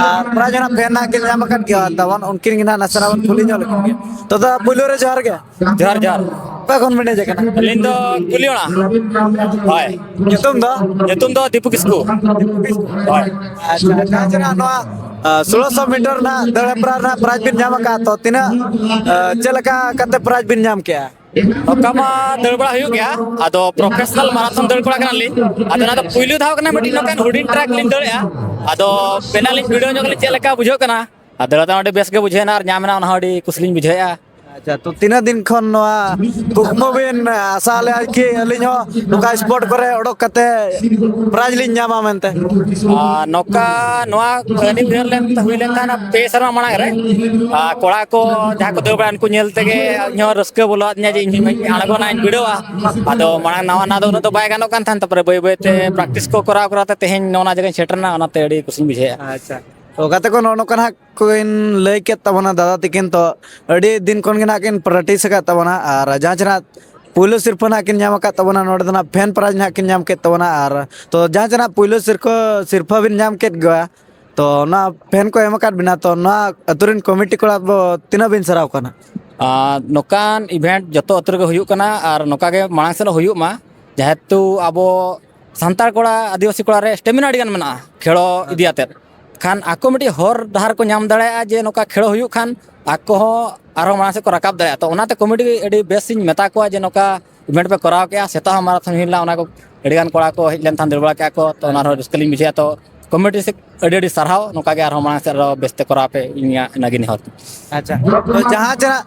ᱟᱨ ᱯᱨᱟᱭᱤᱡᱽ ᱱᱟᱦᱟᱜ ᱯᱷᱮᱱ ᱱᱟᱦᱟᱜ ᱠᱤᱱ ᱧᱟᱢ ᱟᱠᱟᱫ ᱜᱮᱭᱟ᱾ ᱛᱟᱵᱚᱱ ᱩᱱᱠᱤᱱ ᱜᱮ ᱱᱟᱦᱟᱜ ᱱᱟᱥᱮᱱᱟᱜ ᱵᱚᱱ ᱠᱩᱞᱤ ᱧᱚᱜ ᱞᱮᱠᱤᱱ ᱜᱮ᱾ ᱛᱚ ᱫᱟᱫᱟ, ᱯᱩᱭᱞᱩ ᱨᱮ ᱡᱚᱦᱟᱨ ᱜᱮ᱾ ᱡᱚᱦᱟᱨ, ᱡᱚᱦᱟᱨ᱾ ᱚᱠᱟ ᱠᱷᱚᱱ ᱵᱮᱱ ᱦᱮᱡ ᱟᱠᱟᱱᱟ? ᱟᱹᱞᱤᱧ ᱫᱚ ᱠᱩᱞᱤᱭᱚᱲᱟ᱾ ᱦᱳᱭ᱾ ᱧᱩᱛᱩᱢ ᱫᱚ? ᱧᱩᱛᱩᱢ ᱫᱚ ᱫᱤᱯᱩ ᱠᱤᱥᱠᱩ᱾ ᱦᱳᱭ᱾ ᱟᱪᱪᱷᱟ, ᱟᱪᱪᱷᱟ, ᱟᱪᱪᱷᱟ, ᱱᱚᱣᱟ, ᱟ, ᱥᱳᱞᱳᱥᱚ ᱢᱤᱴᱟᱨ ᱨᱮᱱᱟᱜ ᱫᱟᱹᱲ ᱦᱮᱯᱨᱟᱣ ᱨᱮᱱᱟᱜ ᱯᱨᱟᱭᱤᱡᱽ ᱵᱤᱱ ᱧᱟᱢ ᱟᱠᱟᱫ, ᱛᱚ ᱛᱤᱱᱟᱹᱜ, ᱟ, ᱪᱮᱫ ᱞᱮᱠᱟ ᱠᱟᱛᱮ ᱯᱨᱟᱭᱤᱡᱽ ᱵᱤᱱ ᱧᱟᱢ ᱠᱮᱜᱼᱟ? ᱚᱱᱠᱟ ᱢᱟ ᱫᱟᱹᱲ ᱵᱟᱲᱟ ᱦᱩᱭᱩᱜ ᱜᱮᱭᱟ, ᱟᱫᱚ ᱯᱨᱚᱯᱷᱮᱥᱚᱱᱟᱞ ᱢᱟᱨᱟᱛᱷᱚᱱ ᱫᱟᱹᱲ ᱠᱚᱲᱟ ᱠᱟᱱᱟᱞᱤᱧ᱾ ᱟᱫᱚ ᱚᱱᱟ ᱫᱚ ᱯᱩᱭᱞᱩ ᱫᱷᱟᱣ ᱠᱟᱱᱟ ᱢᱤᱫᱴᱤᱡ ᱱᱚᱝᱠᱟᱱ ᱦᱩᱰᱤᱧ ᱴᱨᱟᱠ ᱞᱤᱧ ᱫᱟᱹᱲᱮᱜᱼᱟ᱾ ᱟᱫᱚ ᱵᱮᱱᱟᱞᱤᱧ ᱵᱷᱤᱰᱟᱹᱣ ᱧᱚᱜ ᱞᱤᱧ ᱪᱮᱫ ᱞᱮᱠᱟ ᱵᱩᱡᱷᱟᱹᱜ ᱠᱟᱱᱟ᱾ ᱟᱨ ᱫᱟᱹᱲ ᱫᱚ ᱟᱹᱰᱤ ᱵᱮᱥ ᱜᱮ ᱵᱩᱡᱷᱟᱹᱣᱮᱱᱟ ᱟᱨ ᱧᱟᱢ ᱮᱱᱟ, ᱚᱱᱟ ᱦᱚᱸ ᱟᱹᱰᱤ ᱠᱩᱥᱤ ᱞᱤᱧ ᱵᱩᱡᱷᱟᱹᱣᱮᱫᱼᱟ᱾ ᱟᱪᱪᱷᱟ, ᱛᱚ ᱛᱤᱱᱟᱹᱜ ᱫᱤᱱ ᱠᱷᱚᱱ ᱱᱚᱣᱟ ᱠᱩᱠᱢᱩ ᱵᱤᱱ ᱟᱥᱟ ᱞᱮᱫᱼᱟ ᱠᱤ ᱟᱹᱞᱤᱧ ᱦᱚᱸ ᱱᱚᱝᱠᱟ ᱥᱯᱳᱨᱴ ᱠᱚᱨᱮ ᱚᱰᱚᱠ ᱠᱟᱛᱮ ᱯᱨᱟᱭᱤᱡᱽ ᱞᱤᱧ ᱧᱟᱢᱟ ᱢᱮᱱᱛᱮ? ᱟᱨ ᱱᱚᱝᱠᱟ ᱱᱚᱣᱟ ᱟᱹᱰᱤ ᱩᱭᱦᱟᱹᱨ ᱞᱮᱱ ᱦᱩᱭ ᱞᱮᱱ ᱛᱟᱦᱮᱱᱟ ᱯᱮ ᱥᱮᱨᱢᱟ ᱢᱟᱲᱟᱝ ᱨᱮ᱾ ᱟᱨ ᱠᱚᱲᱟ ᱠᱚ ᱡᱟᱦᱟᱸ ᱠᱚ ᱫᱟᱹᱲ ᱵᱟᱲᱟᱭᱟ, ᱩᱱᱠᱩ ᱧᱮᱞ ᱛᱮᱜᱮ ᱤᱧ ᱦᱚᱸ ᱨᱟᱹᱥᱠᱟᱹ ᱵᱚᱞᱚ ᱟᱹᱫᱤᱧᱟ ᱡᱮ ᱤᱧ ᱦᱚᱸᱧ ᱟᱬᱜᱚᱱᱟ, ᱤᱧ ᱵᱷᱤᱲᱟᱹᱣᱟ᱾ ᱟᱫᱚ ᱢᱟᱲᱟᱝ ᱱᱟᱣᱟ ᱱᱟᱣᱟ ᱫᱚ ᱩᱱᱟᱹᱜ ᱫᱚ ᱵᱟᱭ ᱜᱟᱱᱚᱜ ᱠᱟᱱ ᱛᱟᱦᱮᱸᱫ, ᱛᱟᱨᱯᱚᱨᱮ ᱵᱟᱹᱭ ᱵᱟᱹᱭ ᱛᱮ ᱯᱨᱮᱠᱴᱤᱥ ᱠᱚ ᱠᱚᱨᱟᱣ ᱠᱚᱨᱟᱣ ᱛᱮ ᱛᱮᱦᱮᱧ ᱱᱚᱜᱼᱚ ᱱᱚᱣᱟ ᱡᱟᱭᱜᱟᱧ ᱥᱮᱴᱮᱨᱱᱟ, ᱚᱱᱟᱛᱮ ᱟᱹᱰᱤ ᱠᱩᱥᱤᱧ ᱵᱩᱡᱷᱟᱹᱣᱮᱫᱼᱟ᱾ ᱟᱪᱪᱷᱟ, ᱛᱚ ᱜᱟᱛᱮ ᱠᱚ, ᱱᱚᱜᱼᱚ ᱱᱚᱝᱠᱟ ᱱᱟᱦᱟᱜ ᱠᱚᱧ ᱞᱟᱹᱭ ᱠᱮᱫ ᱛᱟᱵᱚᱱᱟ ᱫᱟᱫᱟ ᱛᱟᱹᱠᱤᱱ, ᱛᱚ ᱟᱹᱰᱤ ᱫᱤᱱ ᱠᱷᱚᱱ ᱜᱮ ᱱᱟᱦᱟᱜ ᱠᱤᱱ ᱯᱨᱮᱠᱴᱤᱥ ᱟᱠᱟᱫ ᱛᱟᱵᱚᱱᱟ, ᱟᱨ ᱡᱟᱦᱟᱸ ᱪᱮ ᱱᱟᱦᱟᱜ ᱯᱩᱭᱞᱩ ᱥᱤᱨᱯᱟᱹ ᱱᱟᱦᱟᱜ ᱠᱤᱱ ᱧᱟᱢ ᱟᱠᱟᱫ ᱛᱟᱵᱚᱱᱟ, ᱱᱚᱰᱮ ᱫᱚ ᱱᱟᱦᱟᱜ ᱯᱷᱮᱱ ᱯᱨᱟᱭᱤᱡᱽ ᱱᱟᱦᱟᱜ ᱠᱤᱱ ᱧᱟᱢ ᱠᱮᱫ ᱛᱟᱵᱚᱱᱟ᱾ ᱟᱨ ᱛᱚ ᱡᱟᱦᱟᱸ ᱪᱮ ᱱᱟᱦᱟᱜ ᱯᱩᱭᱞᱩ ᱥᱤᱨᱯᱟᱹ, ᱥᱤᱨᱯᱟᱹ ᱵᱤᱱ ᱧᱟᱢ ᱠᱮᱫ ᱜᱮᱭᱟ, ᱛᱚ ᱚᱱᱟ ᱯᱷᱮᱱ ᱠᱚ ᱮᱢ ᱟᱠᱟᱫ ᱵᱤᱱᱟ, ᱛᱚ ᱱᱚᱣᱟ ᱟᱹᱛᱩ ᱨᱮᱱ ᱠᱚᱢᱤᱴᱤ ᱠᱚᱲᱟ ᱵᱚ ᱛᱤᱱᱟᱹᱜ ᱵᱤᱱ ᱥᱟᱨᱦᱟᱣ ᱠᱟᱱᱟ? ᱟᱨ ᱱᱚᱝᱠᱟᱱ ᱤᱵᱷᱮᱱᱴ ᱡᱚᱛᱚ ᱟᱹᱛᱩ ᱨᱮᱜᱮ ᱦᱩᱭᱩᱜ ᱠᱟᱱᱟ ᱟᱨ ᱱᱚᱝᱠᱟ ᱜᱮ ᱢᱟᱲᱟᱝ ᱥᱮᱫ ᱦᱩᱭᱩᱜ ᱢᱟ, ᱡᱮᱦᱮᱛᱩ ᱟᱵᱚ ᱥᱟᱱᱛᱟᱲ ᱠᱚᱲᱟ, ᱟᱹᱫᱤᱵᱟᱹᱥᱤ ᱠᱚᱲᱟ ᱨᱮ ᱥᱴᱮᱢᱤᱱᱟ ᱟᱹᱰᱤ ᱜᱟᱱ ᱢᱮᱱᱟᱜᱼᱟ ᱠᱷᱮᱞᱳ ᱤᱫᱤ ᱟᱛᱮᱫ᱾ ᱠᱷᱟᱱ ᱟᱠᱚ ᱢᱤᱫᱴᱤᱡ ᱦᱚᱨ ᱰᱟᱦᱟᱨ ᱠᱚ ᱧᱟᱢ ᱫᱟᱲᱮᱭᱟᱜᱼᱟ ᱡᱮ ᱱᱚᱝᱠᱟ ᱠᱷᱮᱞᱳ ᱦᱩᱭᱩᱜ ᱠᱷᱟᱱ ᱟᱠᱚ ᱦᱚᱸ ᱟᱨᱦᱚᱸ ᱢᱟᱲᱟᱝ ᱥᱮᱫ ᱠᱚ ᱨᱟᱠᱟᱵ ᱫᱟᱲᱮᱭᱟᱜᱼᱟ᱾ ᱛᱚ ᱚᱱᱟᱛᱮ ᱠᱚᱢᱤᱴᱤ ᱟᱹᱰᱤ ᱵᱮᱥ ᱤᱧ ᱢᱮᱛᱟ ᱠᱚᱣᱟ ᱡᱮ ᱱᱚᱝᱠᱟ ᱤᱵᱷᱮᱱᱴ ᱯᱮ ᱠᱚᱨᱟᱣ ᱠᱮᱜᱼᱟ, ᱥᱮᱛᱟᱜ ᱦᱚᱸ ᱢᱟᱨᱟᱛᱷᱚᱱ ᱦᱩᱭ ᱞᱮᱱᱟ, ᱚᱱᱟ ᱠᱚ ᱟᱹᱰᱤ ᱜᱟᱱ ᱠᱚᱲᱟ ᱠᱚ ᱦᱮᱡ ᱞᱮᱱ ᱛᱟᱦᱮᱸ, ᱫᱟᱹᱲ ᱵᱟᱲᱟ ᱠᱮᱜᱼᱟ ᱠᱚ, ᱛᱚ ᱚᱱᱟ ᱨᱮᱦᱚᱸ ᱨᱟᱹᱥᱠᱟᱹ ᱞᱤᱧ ᱵᱩᱡᱷᱟᱹᱣᱟ᱾ ᱛᱚ ᱠᱚᱢᱤᱴᱤ ᱥᱮᱫ ᱟᱹᱰᱤ ᱟᱹᱰᱤ ᱥᱟᱨᱦᱟᱣ, ᱱᱚᱝᱠᱟ ᱜᱮ ᱟᱨᱦᱚᱸ ᱢᱟᱲᱟᱝ ᱥᱮᱫ ᱟᱨᱦᱚᱸ ᱵᱮᱥ ᱛᱮ ᱠᱚᱨᱟᱣ ᱯᱮ, ᱤᱧᱟᱹᱜ ᱤᱱᱟᱹᱜᱮ ᱱᱮᱦᱚᱨ᱾ ᱟᱪᱪᱷᱟ, ᱛᱚ ᱡᱟᱦᱟᱸ ᱪᱮ ᱱᱟᱜ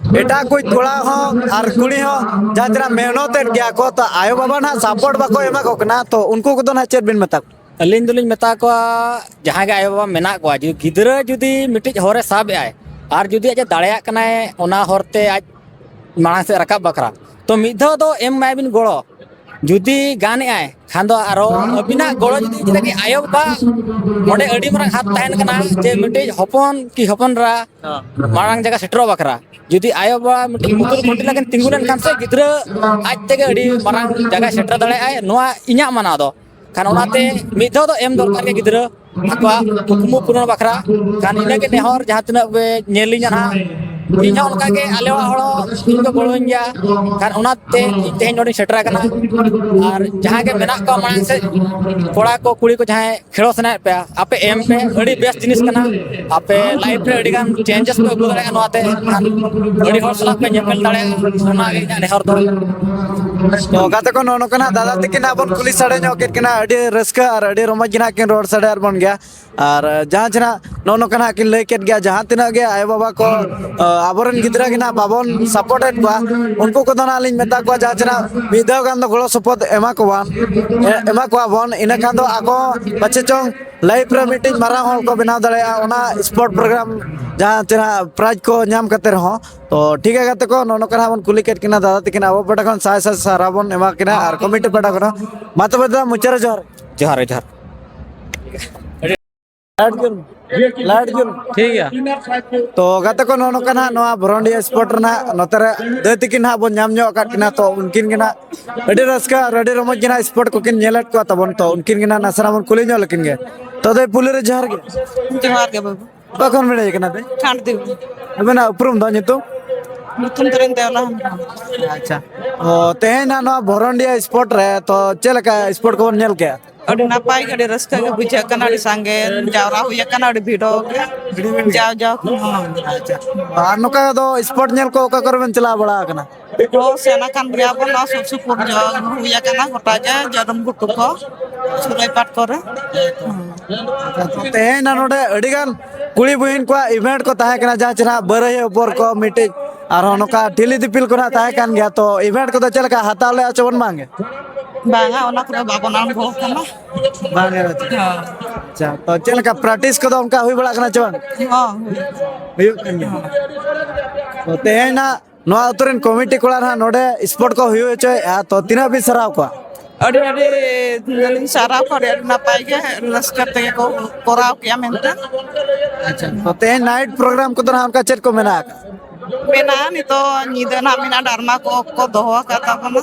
ᱮᱴᱟᱜ ᱠᱚ ᱠᱚᱲᱟ ᱦᱚᱸ ᱟᱨ ᱠᱩᱲᱤ ᱦᱚᱸ ᱡᱟᱦᱟᱸ ᱛᱤᱱᱟᱹᱜ ᱢᱮᱦᱱᱚᱛᱮᱫ ᱜᱮᱭᱟ ᱠᱚ, ᱛᱚ ᱟᱭᱳᱼᱵᱟᱵᱟ ᱱᱟᱦᱟᱜ ᱥᱟᱯᱳᱨᱴ ᱵᱟᱠᱚ ᱮᱢᱟ ᱠᱚ ᱠᱟᱱᱟ, ᱛᱚ ᱩᱱᱠᱩ ᱠᱚᱫᱚ ᱱᱟᱦᱟᱜ ᱪᱮᱫ ᱵᱤᱱ ᱢᱮᱛᱟ ᱠᱚᱣᱟ? ᱟᱹᱞᱤᱧ ᱫᱚᱞᱤᱧ ᱢᱮᱛᱟ ᱠᱚᱣᱟ, ᱡᱟᱦᱟᱸᱭ ᱜᱮ ᱟᱭᱳᱼᱵᱟᱵᱟ ᱢᱮᱱᱟᱜ ᱠᱚᱣᱟ, ᱡᱩᱫᱤ ᱜᱤᱫᱽᱨᱟᱹ ᱡᱩᱫᱤ ᱢᱤᱫᱴᱤᱡ ᱦᱚᱨᱮ ᱥᱟᱵ ᱮᱜᱼᱟᱭ ᱟᱨ ᱡᱩᱫᱤ ᱟᱡ ᱮ ᱫᱟᱲᱮᱭᱟᱜ ᱠᱟᱱᱟᱭ ᱚᱱᱟ ᱦᱚᱨᱛᱮ ᱟᱡ ᱢᱟᱲᱟᱝ ᱥᱮᱫ ᱨᱟᱠᱟᱵ ᱵᱟᱠᱷᱨᱟ, ᱛᱚ ᱢᱤᱫ ᱫᱷᱟᱣ ᱫᱚ ᱮᱢ ᱢᱟᱭ ᱵᱤᱱ ᱜᱚᱲᱚ᱾ ᱡᱩᱫᱤ ᱜᱟᱱᱮᱜᱼᱟᱭ ᱠᱷᱟᱱ ᱫᱚ ᱟᱨᱚ ᱟᱹᱵᱤᱱᱟᱜ ᱜᱚᱲᱚ ᱡᱩᱫᱤ ᱪᱮᱫᱟᱜ ᱠᱤ ᱟᱭᱳᱼᱵᱟᱵᱟ ᱚᱸᱰᱮ ᱟᱹᱰᱤ ᱢᱟᱨᱟᱝ ᱦᱟᱛ ᱛᱟᱦᱮᱱ ᱠᱟᱱᱟ, ᱡᱮ ᱢᱤᱫᱴᱤᱡ ᱦᱚᱯᱚᱱ ᱠᱤ ᱦᱚᱯᱚᱱ ᱮᱨᱟ ᱢᱟᱲᱟᱝ ᱡᱟᱭᱜᱟ ᱥᱮᱴᱮᱨᱚᱜ ᱵᱟᱠᱷᱨᱟ᱾ ᱡᱩᱫᱤ ᱟᱭᱳᱼᱵᱟᱵᱟ ᱢᱤᱫᱴᱤᱡ ᱯᱩᱛᱩᱞ ᱠᱷᱩᱱᱴᱤ ᱞᱮᱠᱟᱱ ᱛᱤᱸᱜᱩ ᱞᱮᱱᱠᱷᱟᱱ ᱥᱮ ᱜᱤᱫᱽᱨᱟᱹ ᱟᱡ ᱛᱮᱜᱮ ᱟᱹᱰᱤ ᱢᱟᱨᱟᱝ ᱡᱟᱭᱜᱟᱭ ᱥᱮᱴᱮᱨ ᱫᱟᱲᱮᱭᱟᱜᱼᱟᱭ, ᱱᱚᱣᱟ ᱤᱧᱟᱹᱜ ᱢᱟᱱᱟᱣ ᱫᱚ᱾ ᱠᱷᱟᱱ ᱚᱱᱟᱛᱮ ᱢᱤᱫ ᱫᱷᱟᱣ ᱫᱚ ᱮᱢ ᱫᱚᱨᱠᱟᱨ ᱜᱮ ᱜᱤᱫᱽᱨᱟᱹ ᱟᱠᱚᱣᱟᱜ ᱠᱩᱠᱢᱩ ᱯᱩᱨᱚᱱ ᱵᱟᱠᱷᱨᱟ᱾ ᱠᱷᱟᱱ ᱤᱱᱟᱹᱜᱮ ᱱᱮᱦᱚᱨ, ᱡᱟᱦᱟᱸ ᱛᱤᱱᱟᱹᱜ ᱯᱮ ᱧᱮᱞ ᱞᱤᱧᱟ ᱱᱟᱦᱟᱜ, ᱤᱧ ᱦᱚᱸ ᱚᱱᱠᱟ ᱜᱮ ᱟᱞᱮ ᱚᱲᱟᱜ ᱦᱚᱲ ᱦᱚᱸ ᱤᱧ ᱠᱚ ᱜᱚᱲᱚᱧ ᱜᱮᱭᱟ᱾ ᱠᱷᱟᱱ ᱚᱱᱟᱛᱮ ᱤᱧ ᱛᱮᱦᱮᱧ ᱱᱚᱰᱮᱧ ᱥᱮᱴᱮᱨ ᱟᱠᱟᱱᱟ᱾ ᱟᱨ ᱡᱟᱦᱟᱸᱭ ᱜᱮ ᱢᱮᱱᱟᱜ ᱠᱚᱣᱟ ᱢᱟᱲᱟᱝ ᱥᱮᱫ, ᱠᱚᱲᱟ ᱠᱚ ᱠᱩᱲᱤ ᱠᱚ ᱡᱟᱦᱟᱸᱭ ᱠᱷᱮᱞᱳ ᱥᱟᱱᱟᱭᱮᱫ ᱯᱮᱭᱟ, ᱟᱯᱮ ᱮᱢ ᱯᱮ, ᱟᱹᱰᱤ ᱵᱮᱥ ᱡᱤᱱᱤᱥ ᱠᱟᱱᱟ᱾ ᱟᱯᱮ ᱞᱟᱭᱤᱯᱷ ᱨᱮ ᱟᱹᱰᱤ ᱜᱟᱱ ᱪᱮᱧᱡᱮᱥ ᱯᱮ ᱟᱹᱜᱩ ᱫᱟᱲᱮᱭᱟᱜᱼᱟ ᱱᱚᱣᱟ ᱛᱮ᱾ ᱠᱷᱟᱱ ᱟᱹᱰᱤ ᱦᱚᱲ ᱥᱟᱞᱟᱜ ᱯᱮ ᱧᱮᱯᱮᱞ ᱫᱟᱲᱮᱭᱟᱜᱼᱟ, ᱚᱱᱟ ᱜᱮ ᱤᱧᱟᱹᱜ ᱱᱮᱦᱚᱨ ᱫᱚ᱾ ᱛᱚ ᱜᱟᱛᱮ ᱠᱚ, ᱱᱚᱜᱼᱚ ᱱᱚᱝᱠᱟ ᱱᱟᱜ ᱫᱟᱫᱟ ᱛᱟᱹᱠᱤᱱ ᱦᱟᱸᱜ ᱵᱚᱱ ᱠᱩᱞᱤ ᱥᱟᱰᱮ ᱧᱚᱜ ᱠᱮᱫ ᱠᱤᱱᱟ, ᱟᱹᱰᱤ ᱨᱟᱹᱥᱠᱟᱹ ᱟᱨ ᱟᱹᱰᱤ ᱨᱚᱢᱚᱡᱽ ᱜᱮ ᱱᱟᱦᱟᱜ ᱠᱤᱱ ᱨᱚᱲ ᱥᱟᱰᱮᱭᱟᱫ ᱵᱚᱱ ᱜᱮᱭᱟ᱾ ᱟᱨ ᱡᱟᱦᱟᱸ ᱡᱮ ᱱᱟᱦᱟᱜ ᱱᱚᱜᱼᱚ ᱱᱚᱝᱠᱟ ᱱᱟᱦᱟᱜ ᱠᱤᱱ ᱞᱟᱹᱭ ᱠᱮᱫ ᱜᱮᱭᱟ, ᱡᱟᱦᱟᱸ ᱛᱤᱱᱟᱹᱜ ᱜᱮ ᱟᱭᱳᱼᱵᱟᱵᱟ ᱠᱚ, ᱟᱵᱚᱨᱮᱱ ᱜᱤᱫᱽᱨᱟᱹ ᱜᱮ ᱱᱟᱦᱟᱜ ᱵᱟᱵᱚᱱ ᱥᱟᱯᱳᱨᱴᱮᱫ ᱠᱚᱣᱟ, ᱩᱱᱠᱩ ᱠᱚᱫᱚ ᱱᱟᱦᱟᱜ ᱞᱤᱧ ᱢᱮᱛᱟ ᱠᱚᱣᱟ, ᱡᱟᱦᱟᱸ ᱡᱮ ᱱᱟᱦᱟᱜ ᱢᱤᱫ ᱫᱷᱟᱣ ᱜᱟᱱ ᱫᱚ ᱜᱚᱲᱚ ᱥᱚᱯᱚᱦᱚᱫ ᱮᱢᱟ ᱠᱚᱣᱟ, ᱮ-, ᱮᱢᱟ ᱠᱚᱣᱟ ᱵᱚᱱ, ᱤᱱᱟᱹ ᱠᱷᱟᱱ ᱫᱚ ᱟᱠᱚ ᱯᱟᱪᱮ ᱪᱚᱝ ᱞᱟᱭᱤᱯᱷ ᱨᱮ ᱢᱤᱫᱴᱤᱡ ᱢᱟᱨᱟᱝ ᱦᱚᱲ ᱠᱚ ᱵᱮᱱᱟᱣ ᱫᱟᱲᱮᱭᱟᱜᱼᱟ, ᱚᱱᱟ ᱥᱯᱳᱨᱴ ᱯᱨᱳᱜᱨᱟᱢ ᱡᱟᱦᱟᱸ ᱛᱤᱱᱟᱹᱜ ᱯᱨᱟᱭᱤᱡᱽ ᱠᱚ ᱧᱟᱢ ᱠᱟᱛᱮ ᱨᱮᱦᱚᱸ᱾ ᱛᱚ ᱴᱷᱤᱠ ᱜᱮᱭᱟ ᱜᱟᱛᱮ ᱠᱚ, ᱱᱚᱜᱼᱚ ᱱᱚᱝᱠᱟ ᱱᱟᱦᱟᱜ ᱵᱚᱱ ᱠᱩᱞᱤ ᱠᱮᱫ ᱠᱤᱱᱟ ᱫᱟᱫᱟ ᱛᱟᱹᱠᱤᱱ, ᱟᱵᱚ ᱯᱟᱦᱴᱟ ᱠᱷᱚᱱ ᱥᱟᱭ ᱥᱟᱭ ᱥᱟᱨᱦᱟᱣ ᱵᱚᱱ ᱮᱢᱟ ᱠᱤᱱᱟ ᱟᱨ ᱠᱚᱢᱤᱴᱤ ᱯᱟᱦᱴᱟ ᱠᱷᱚᱱ ᱦᱚᱸ᱾ ᱢᱟ ᱛᱚᱵᱮ ᱫᱟᱫᱟ, ᱢᱩᱪᱟᱹᱫ ᱨᱮ ᱡᱚᱦᱟᱨ᱾ ᱡᱚᱦᱟᱨ ᱜᱮ, ᱡᱚᱦᱟᱨ᱾ ᱞᱟᱭᱤᱴ ᱡᱩᱞ, ᱞᱟᱭᱤᱴ ᱡᱩᱞ᱾ ᱴᱷᱤᱠ ᱜᱮᱭᱟ᱾ ᱛᱚ ᱜᱟᱛᱮ ᱠᱚ, ᱱᱚᱜᱼᱚ ᱱᱚᱝᱠᱟ ᱱᱟᱦᱟᱜ ᱱᱚᱣᱟ ᱵᱷᱚᱨᱚᱱᱰᱤᱭᱟ ᱥᱯᱳᱨᱴ ᱨᱮᱱᱟᱜ ᱱᱚᱛᱮ ᱨᱮ ᱫᱟᱹᱭ ᱛᱟᱹᱠᱤᱱ ᱱᱟᱦᱟᱜ ᱵᱚᱱ ᱧᱟᱢ ᱧᱚᱜ ᱟᱠᱟᱫ ᱠᱤᱱᱟ, ᱛᱚ ᱩᱱᱠᱤᱱ ᱜᱮ ᱱᱟᱦᱟᱜ ᱟᱹᱰᱤ ᱨᱟᱹᱥᱠᱟᱹ ᱟᱨ ᱟᱹᱰᱤ ᱨᱚᱢᱚᱡᱽ ᱜᱮ ᱱᱟᱦᱟᱜ ᱥᱯᱳᱨᱴ ᱠᱚᱠᱤᱱ ᱧᱮᱞᱮᱫ ᱠᱚᱣᱟ ᱛᱟᱵᱚᱱ, ᱛᱚ ᱩᱱᱠᱤᱱ ᱜᱮ ᱱᱟᱦᱟᱜ ᱱᱟᱥᱮᱱᱟᱜ ᱵᱚᱱ ᱠᱩᱞᱤ ᱧᱚᱜ ᱞᱮᱠᱤᱱ ᱜᱮ᱾ ᱛᱚ ᱫᱟᱹᱭ, ᱯᱩᱭᱞᱩ ᱨᱮ ᱡᱚᱦᱟᱨ ᱜᱮ᱾ ᱡᱚᱦᱟᱨ ᱜᱮ ᱵᱟᱹᱵᱩ᱾ ᱚᱠᱟ ᱠᱷᱚᱱ ᱵᱮᱱ ᱦᱮᱡ ᱟᱠᱟᱱᱟ ᱫᱟᱹᱭ? ᱠᱷᱟᱸᱰ ᱫᱤᱣ᱾ ᱟᱵᱮᱱᱟᱜ ᱩᱯᱨᱩᱢ ᱫᱚ, ᱧᱩᱛᱩᱢ? ᱧᱩᱛᱩᱢ ᱛᱟᱹᱞᱤᱧ ᱫᱮᱣᱞᱟ ᱦᱮᱢᱵᱨᱚᱢ᱾ ᱟᱪᱪᱷᱟ᱾ ᱚ, ᱛᱮᱦᱮᱧ ᱱᱟᱜ ᱱᱚᱣᱟ ᱵᱷᱚᱨᱚᱱᱰᱤᱭᱟ ᱥᱯᱳᱨᱴ ᱨᱮ, ᱛᱚ ᱪᱮᱫ ᱞᱮᱠᱟ ᱥᱯᱳᱨᱴ ᱠᱚᱵᱚᱱ ᱧᱮᱞ ᱠᱮᱜᱼᱟ? ᱟᱹᱰᱤ ᱱᱟᱯᱟᱭ ᱜᱮ, ᱟᱹᱰᱤ ᱨᱟᱹᱥᱠᱟᱹ ᱜᱮ ᱵᱩᱡᱷᱟᱹᱜ ᱠᱟᱱᱟ, ᱟᱹᱰᱤ ᱥᱟᱸᱜᱮ ᱡᱟᱣᱨᱟ ᱦᱩᱭ ᱟᱠᱟᱱᱟ, ᱟᱹᱰᱤ ᱵᱷᱤᱲ ᱜᱮ᱾ ᱟᱹᱰᱤ ᱵᱷᱤᱲ ᱜᱮ? ᱡᱟᱣ ᱡᱟᱣ ᱠᱷᱚᱱ ᱦᱚᱸ᱾ ᱟᱪᱪᱷᱟ᱾ ᱟᱨ ᱱᱚᱝᱠᱟ ᱫᱚ ᱥᱯᱳᱨᱴ ᱧᱮᱞ ᱠᱚ ᱚᱠᱟ ᱠᱚᱨᱮ ᱵᱮᱱ ᱪᱟᱞᱟᱣ ᱵᱟᱲᱟ ᱟᱠᱟᱱᱟ? ᱦᱚᱸ, ᱥᱮᱱ ᱟᱠᱟᱱ ᱜᱮᱭᱟ ᱵᱚᱱ, ᱱᱚᱣᱟ ᱥᱩᱨ ᱥᱩᱯᱩᱨ ᱡᱚ-, ᱦᱩᱭ ᱟᱠᱟᱱᱟ ᱜᱚᱴᱟ ᱜᱮ, ᱡᱟᱹᱱᱩᱢ ᱜᱷᱩᱴᱩ ᱠᱚ, ᱥᱩᱨᱟᱭ ᱯᱟᱴ ᱠᱚᱨᱮ᱾ ᱛᱮᱦᱮᱧ ᱱᱟ ᱱᱚᱰᱮ ᱟᱹᱰᱤ ᱜᱟᱱ ᱠᱩᱲᱤ ᱵᱩᱦᱤᱱ ᱠᱚᱣᱟᱜ ᱤᱵᱷᱮᱱᱴ ᱠᱚ ᱛᱟᱦᱮᱸ ᱠᱟᱱᱟ, ᱡᱟᱦᱟᱸ ᱪᱮᱦᱨᱟ ᱵᱟᱹᱨᱟᱹᱭᱟᱹ ᱩᱯᱚᱨ ᱠᱚ ᱢᱤᱫᱴᱤᱡ ᱟᱨᱦᱚᱸ ᱱᱚᱝᱠᱟ ᱴᱷᱤᱞᱤ ᱫᱤᱯᱤᱞ ᱠᱚ ᱱᱟᱦᱟᱜ ᱛᱟᱦᱮᱸ ᱠᱟᱱ ᱜᱮᱭᱟ, ᱛᱚ event ᱠᱚᱫᱚ ᱪᱮᱫ ᱞᱮᱠᱟ ᱦᱟᱛᱟᱣ ᱞᱮᱫᱼᱟ ᱪᱮ ᱵᱚᱱ ᱵᱟᱝ ᱜᱮ? ᱵᱟᱝᱟ, ᱚᱱᱟ ᱠᱚᱨᱮ ᱵᱟᱵᱚᱱ ᱟᱬᱜᱚ ᱟᱠᱟᱱᱟ᱾ ᱵᱟᱝ ᱜᱮ? ᱦᱳᱭ᱾ ᱟᱪᱪᱷᱟ, ᱛᱚ ᱪᱮᱫ ᱞᱮᱠᱟ practice ᱠᱚᱫᱚ ᱚᱱᱠᱟ ᱦᱩᱭ ᱵᱟᱲᱟᱜ ᱠᱟᱱᱟ ᱪᱮ ᱵᱟᱝ? ᱦᱚᱸ, ᱦᱩᱭ᱾ ᱦᱩᱭᱩᱜ ᱠᱟᱱ ᱜᱮᱭᱟ᱾ ᱛᱚ ᱛᱮᱦᱮᱧ ᱱᱟᱜ ᱱᱚᱣᱟ ᱟᱹᱛᱩ ᱨᱮᱱ committee ᱠᱚᱲᱟ ᱱᱟᱦᱟᱜ ᱱᱚᱰᱮ sport ᱠᱚ ᱦᱩᱭ ᱦᱚᱪᱚᱭᱮᱫᱼᱟ, ᱛᱚ ᱛᱤᱱᱟᱹᱜ ᱵᱤᱱ ᱥᱟᱨᱦᱟᱣ ᱠᱚᱣᱟ? ᱟᱹᱰᱤ ᱟᱹᱰᱤ ᱞᱤᱧ ᱥᱟᱨᱦᱟᱣ ᱠᱚᱣᱟ, ᱟᱹᱰᱤ ᱱᱟᱯᱟᱭ ᱜᱮ ᱨᱟᱹᱥᱠᱟᱹ ᱛᱮᱜᱮ ᱠᱚ ᱠᱚᱨᱟᱣ ᱠᱮᱜᱼᱟ ᱢᱮᱱᱛᱮ᱾ ᱟᱪᱪᱷᱟ, ᱛᱚ ᱛᱮᱦᱮᱧ night program ᱠᱚᱫᱚ ᱱᱟᱦᱟᱜ ᱚᱱᱠᱟ ᱪᱮᱫ ᱠᱚ ᱢᱮᱱᱟᱜ ᱟᱠᱟᱫ? ᱢᱮᱱᱟᱜᱼᱟ, ᱱᱤᱛᱚᱜ ᱧᱤᱫᱟᱹ ᱱᱟᱦᱟᱜ ᱢᱮᱱᱟᱜᱼᱟ, ᱰᱟᱨᱢᱟ ᱠᱚ ᱠᱚ ᱫᱚᱦᱚ ᱟᱠᱟᱫ ᱛᱟᱵᱚᱱᱟ᱾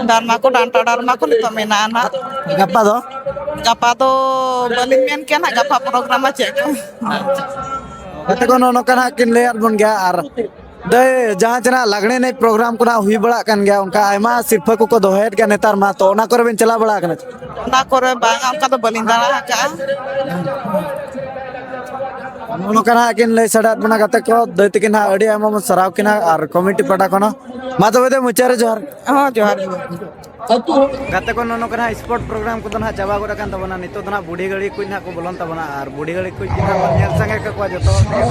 ᱰᱟᱨᱢᱟ ᱠᱚ, ᱰᱟᱱᱴᱟ ᱰᱟᱨᱢᱟ ᱠᱚ ᱱᱤᱛᱚᱜ ᱢᱮᱱᱟᱜᱼᱟ ᱱᱟᱦᱟᱜ᱾ ᱜᱟᱯᱟ ᱫᱚ? ᱜᱟᱯᱟ ᱫᱚ ᱵᱟᱹᱞᱤᱧ ᱢᱮᱱ ᱠᱮᱭᱟ ᱱᱟᱦᱟᱜ, ᱜᱟᱯᱟ program ᱪᱮᱫ ᱠᱚ᱾ ᱜᱟᱛᱮ ᱠᱚ ᱱᱚᱜᱼᱚ ᱱᱚᱝᱠᱟ ᱱᱟᱦᱟᱜ ᱠᱤᱱ ᱞᱟᱹᱭᱟᱫ ᱵᱚᱱ ᱜᱮᱭᱟ, ᱟᱨ ᱫᱟᱹᱭ, ᱡᱟᱦᱟᱸ ᱡᱟᱦᱟᱸ ᱞᱟᱜᱽᱲᱮ ᱮᱱᱮᱡ program ᱠᱚ ᱱᱟᱦᱟᱜ ᱦᱩᱭ ᱵᱟᱲᱟᱜ ᱠᱟᱱ ᱜᱮᱭᱟ, ᱚᱱᱠᱟ ᱟᱭᱢᱟ ᱥᱤᱨᱯᱷᱟᱹ ᱠᱚᱠᱚ ᱫᱚᱦᱚᱭᱮᱫ ᱜᱮᱭᱟ ᱱᱮᱛᱟᱨ ᱢᱟ, ᱛᱚ ᱚᱱᱟ ᱠᱚᱨᱮ ᱵᱤᱱ ᱪᱟᱞᱟᱣ ᱵᱟᱲᱟ ᱟᱠᱟᱱᱟ ᱪᱮ? ᱚᱱᱟ ᱠᱚᱨᱮ ᱵᱟᱝᱟ, ᱚᱱᱠᱟ ᱫᱚ ᱵᱟᱹᱞᱤᱧ ᱫᱟᱬᱟ ᱟᱠᱟᱜᱼᱟ᱾ ᱱᱚᱜᱼᱚ ᱱᱚᱝᱠᱟ ᱱᱟᱦᱟᱜ ᱠᱤᱱ ᱞᱟᱹᱭ ᱥᱟᱰᱮᱭᱟᱫ ᱵᱚᱱᱟ ᱜᱟᱛᱮ ᱠᱚ, ᱫᱟᱹᱭ ᱛᱟᱹᱠᱤᱱ ᱱᱟᱦᱟᱜ ᱟᱹᱰᱤ ᱟᱭᱢᱟ ᱵᱚᱱ ᱥᱟᱨᱦᱟᱣ ᱠᱤᱱᱟ ᱟᱨ committee ᱯᱟᱦᱴᱟ ᱠᱷᱚᱱ ᱦᱚᱸ᱾ ᱢᱟ ᱛᱚᱵᱮ ᱫᱟᱹᱭ, ᱢᱩᱪᱟᱹᱫ ᱨᱮ ᱡᱚᱦᱟᱨ᱾ ᱦᱚᱸ, ᱡᱚᱦᱟᱨ ᱜᱮ᱾ ᱜᱟᱛᱮ ᱠᱚ, ᱱᱚᱜᱼᱚ ᱱᱚᱝᱠᱟ ᱱᱟᱦᱟᱜ sport program ᱠᱚᱫᱚ ᱱᱟᱦᱟᱜ ᱪᱟᱵᱟ ᱜᱚᱫ ᱟᱠᱟᱱ ᱛᱟᱵᱚᱱᱟ᱾ ᱱᱤᱛᱚᱜ ᱫᱚ ᱱᱟᱦᱟᱜ ᱵᱩᱰᱷᱤ ᱜᱟᱹᱲᱤ ᱠᱚ ᱱᱟᱦᱟᱜ ᱠᱚ ᱵᱚᱞᱚᱱ ᱛᱟᱵᱚᱱᱟ ᱟᱨ ᱵᱩᱰᱷᱤ ᱜᱟᱹᱲᱤ ᱠᱚ ᱱᱟᱦᱟᱜ ᱵᱚᱱ ᱧᱮᱞ ᱥᱟᱸᱜᱮ ᱠᱟᱠᱚᱣᱟ ᱡᱚᱛᱚ ᱦᱚᱲ ᱜᱮ᱾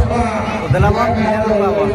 ᱛᱚ ᱫᱮᱞᱟ ᱵᱚᱱ ᱧᱮᱞ ᱠᱚᱣᱟ ᱵᱚᱱ᱾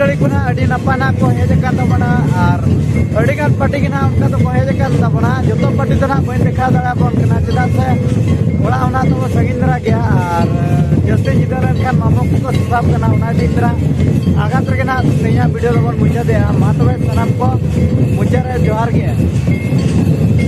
ᱯᱟᱹᱴᱤ ᱠᱚ ᱱᱟᱦᱟᱜ ᱟᱹᱰᱤ ᱱᱟᱯᱟᱭ ᱱᱟᱦᱟᱜ ᱠᱚ ᱦᱮᱡ ᱟᱠᱟᱱ ᱛᱟᱵᱚᱱᱟ, ᱟᱨ ᱟᱹᱰᱤ ᱜᱟᱱ ᱯᱟᱹᱴᱤ ᱜᱮ ᱱᱟᱦᱟᱜ ᱚᱱᱠᱟ ᱫᱚᱠᱚ ᱦᱮᱡ ᱟᱠᱟᱱ ᱛᱟᱵᱚᱱᱟ᱾ ᱡᱚᱛᱚ ᱯᱟᱹᱴᱤ ᱫᱚ ᱱᱟᱦᱟᱜ ᱵᱟᱹᱧ ᱫᱮᱠᱷᱟᱣ ᱫᱟᱲᱮᱭᱟᱵᱚᱱ ᱠᱟᱱᱟ, ᱪᱮᱫᱟᱜ ᱥᱮ ᱚᱲᱟᱜ ᱦᱚᱸ ᱱᱟᱦᱟᱜ ᱛᱟᱵᱚ ᱥᱟᱺᱜᱤᱧ ᱫᱷᱟᱨᱟ ᱜᱮᱭᱟ, ᱟᱨ ᱡᱟᱹᱥᱛᱤ ᱧᱤᱫᱟᱹ ᱞᱮᱱᱠᱷᱟᱱ ᱢᱟᱢᱚ ᱠᱚᱠᱚ ᱥᱟᱥᱟᱵ ᱠᱟᱱᱟ᱾ ᱚᱱᱟ ᱤᱫᱤ ᱛᱮ ᱱᱟᱦᱟᱜ ᱟᱜᱷᱟᱛ ᱨᱮᱜᱮ ᱱᱟᱦᱟᱜ ᱛᱮᱦᱮᱧᱟᱜ ᱵᱷᱤᱰᱤᱭᱳ ᱫᱚᱵᱚᱱ ᱢᱩᱪᱟᱹᱫᱮᱜᱼᱟ᱾ ᱢᱟ ᱛᱚᱵᱮ ᱥᱟᱱᱟᱢ ᱠᱚ ᱢᱩᱪᱟᱹᱫ ᱨᱮ ᱡᱚᱦᱟᱨ ᱜᱮ᱾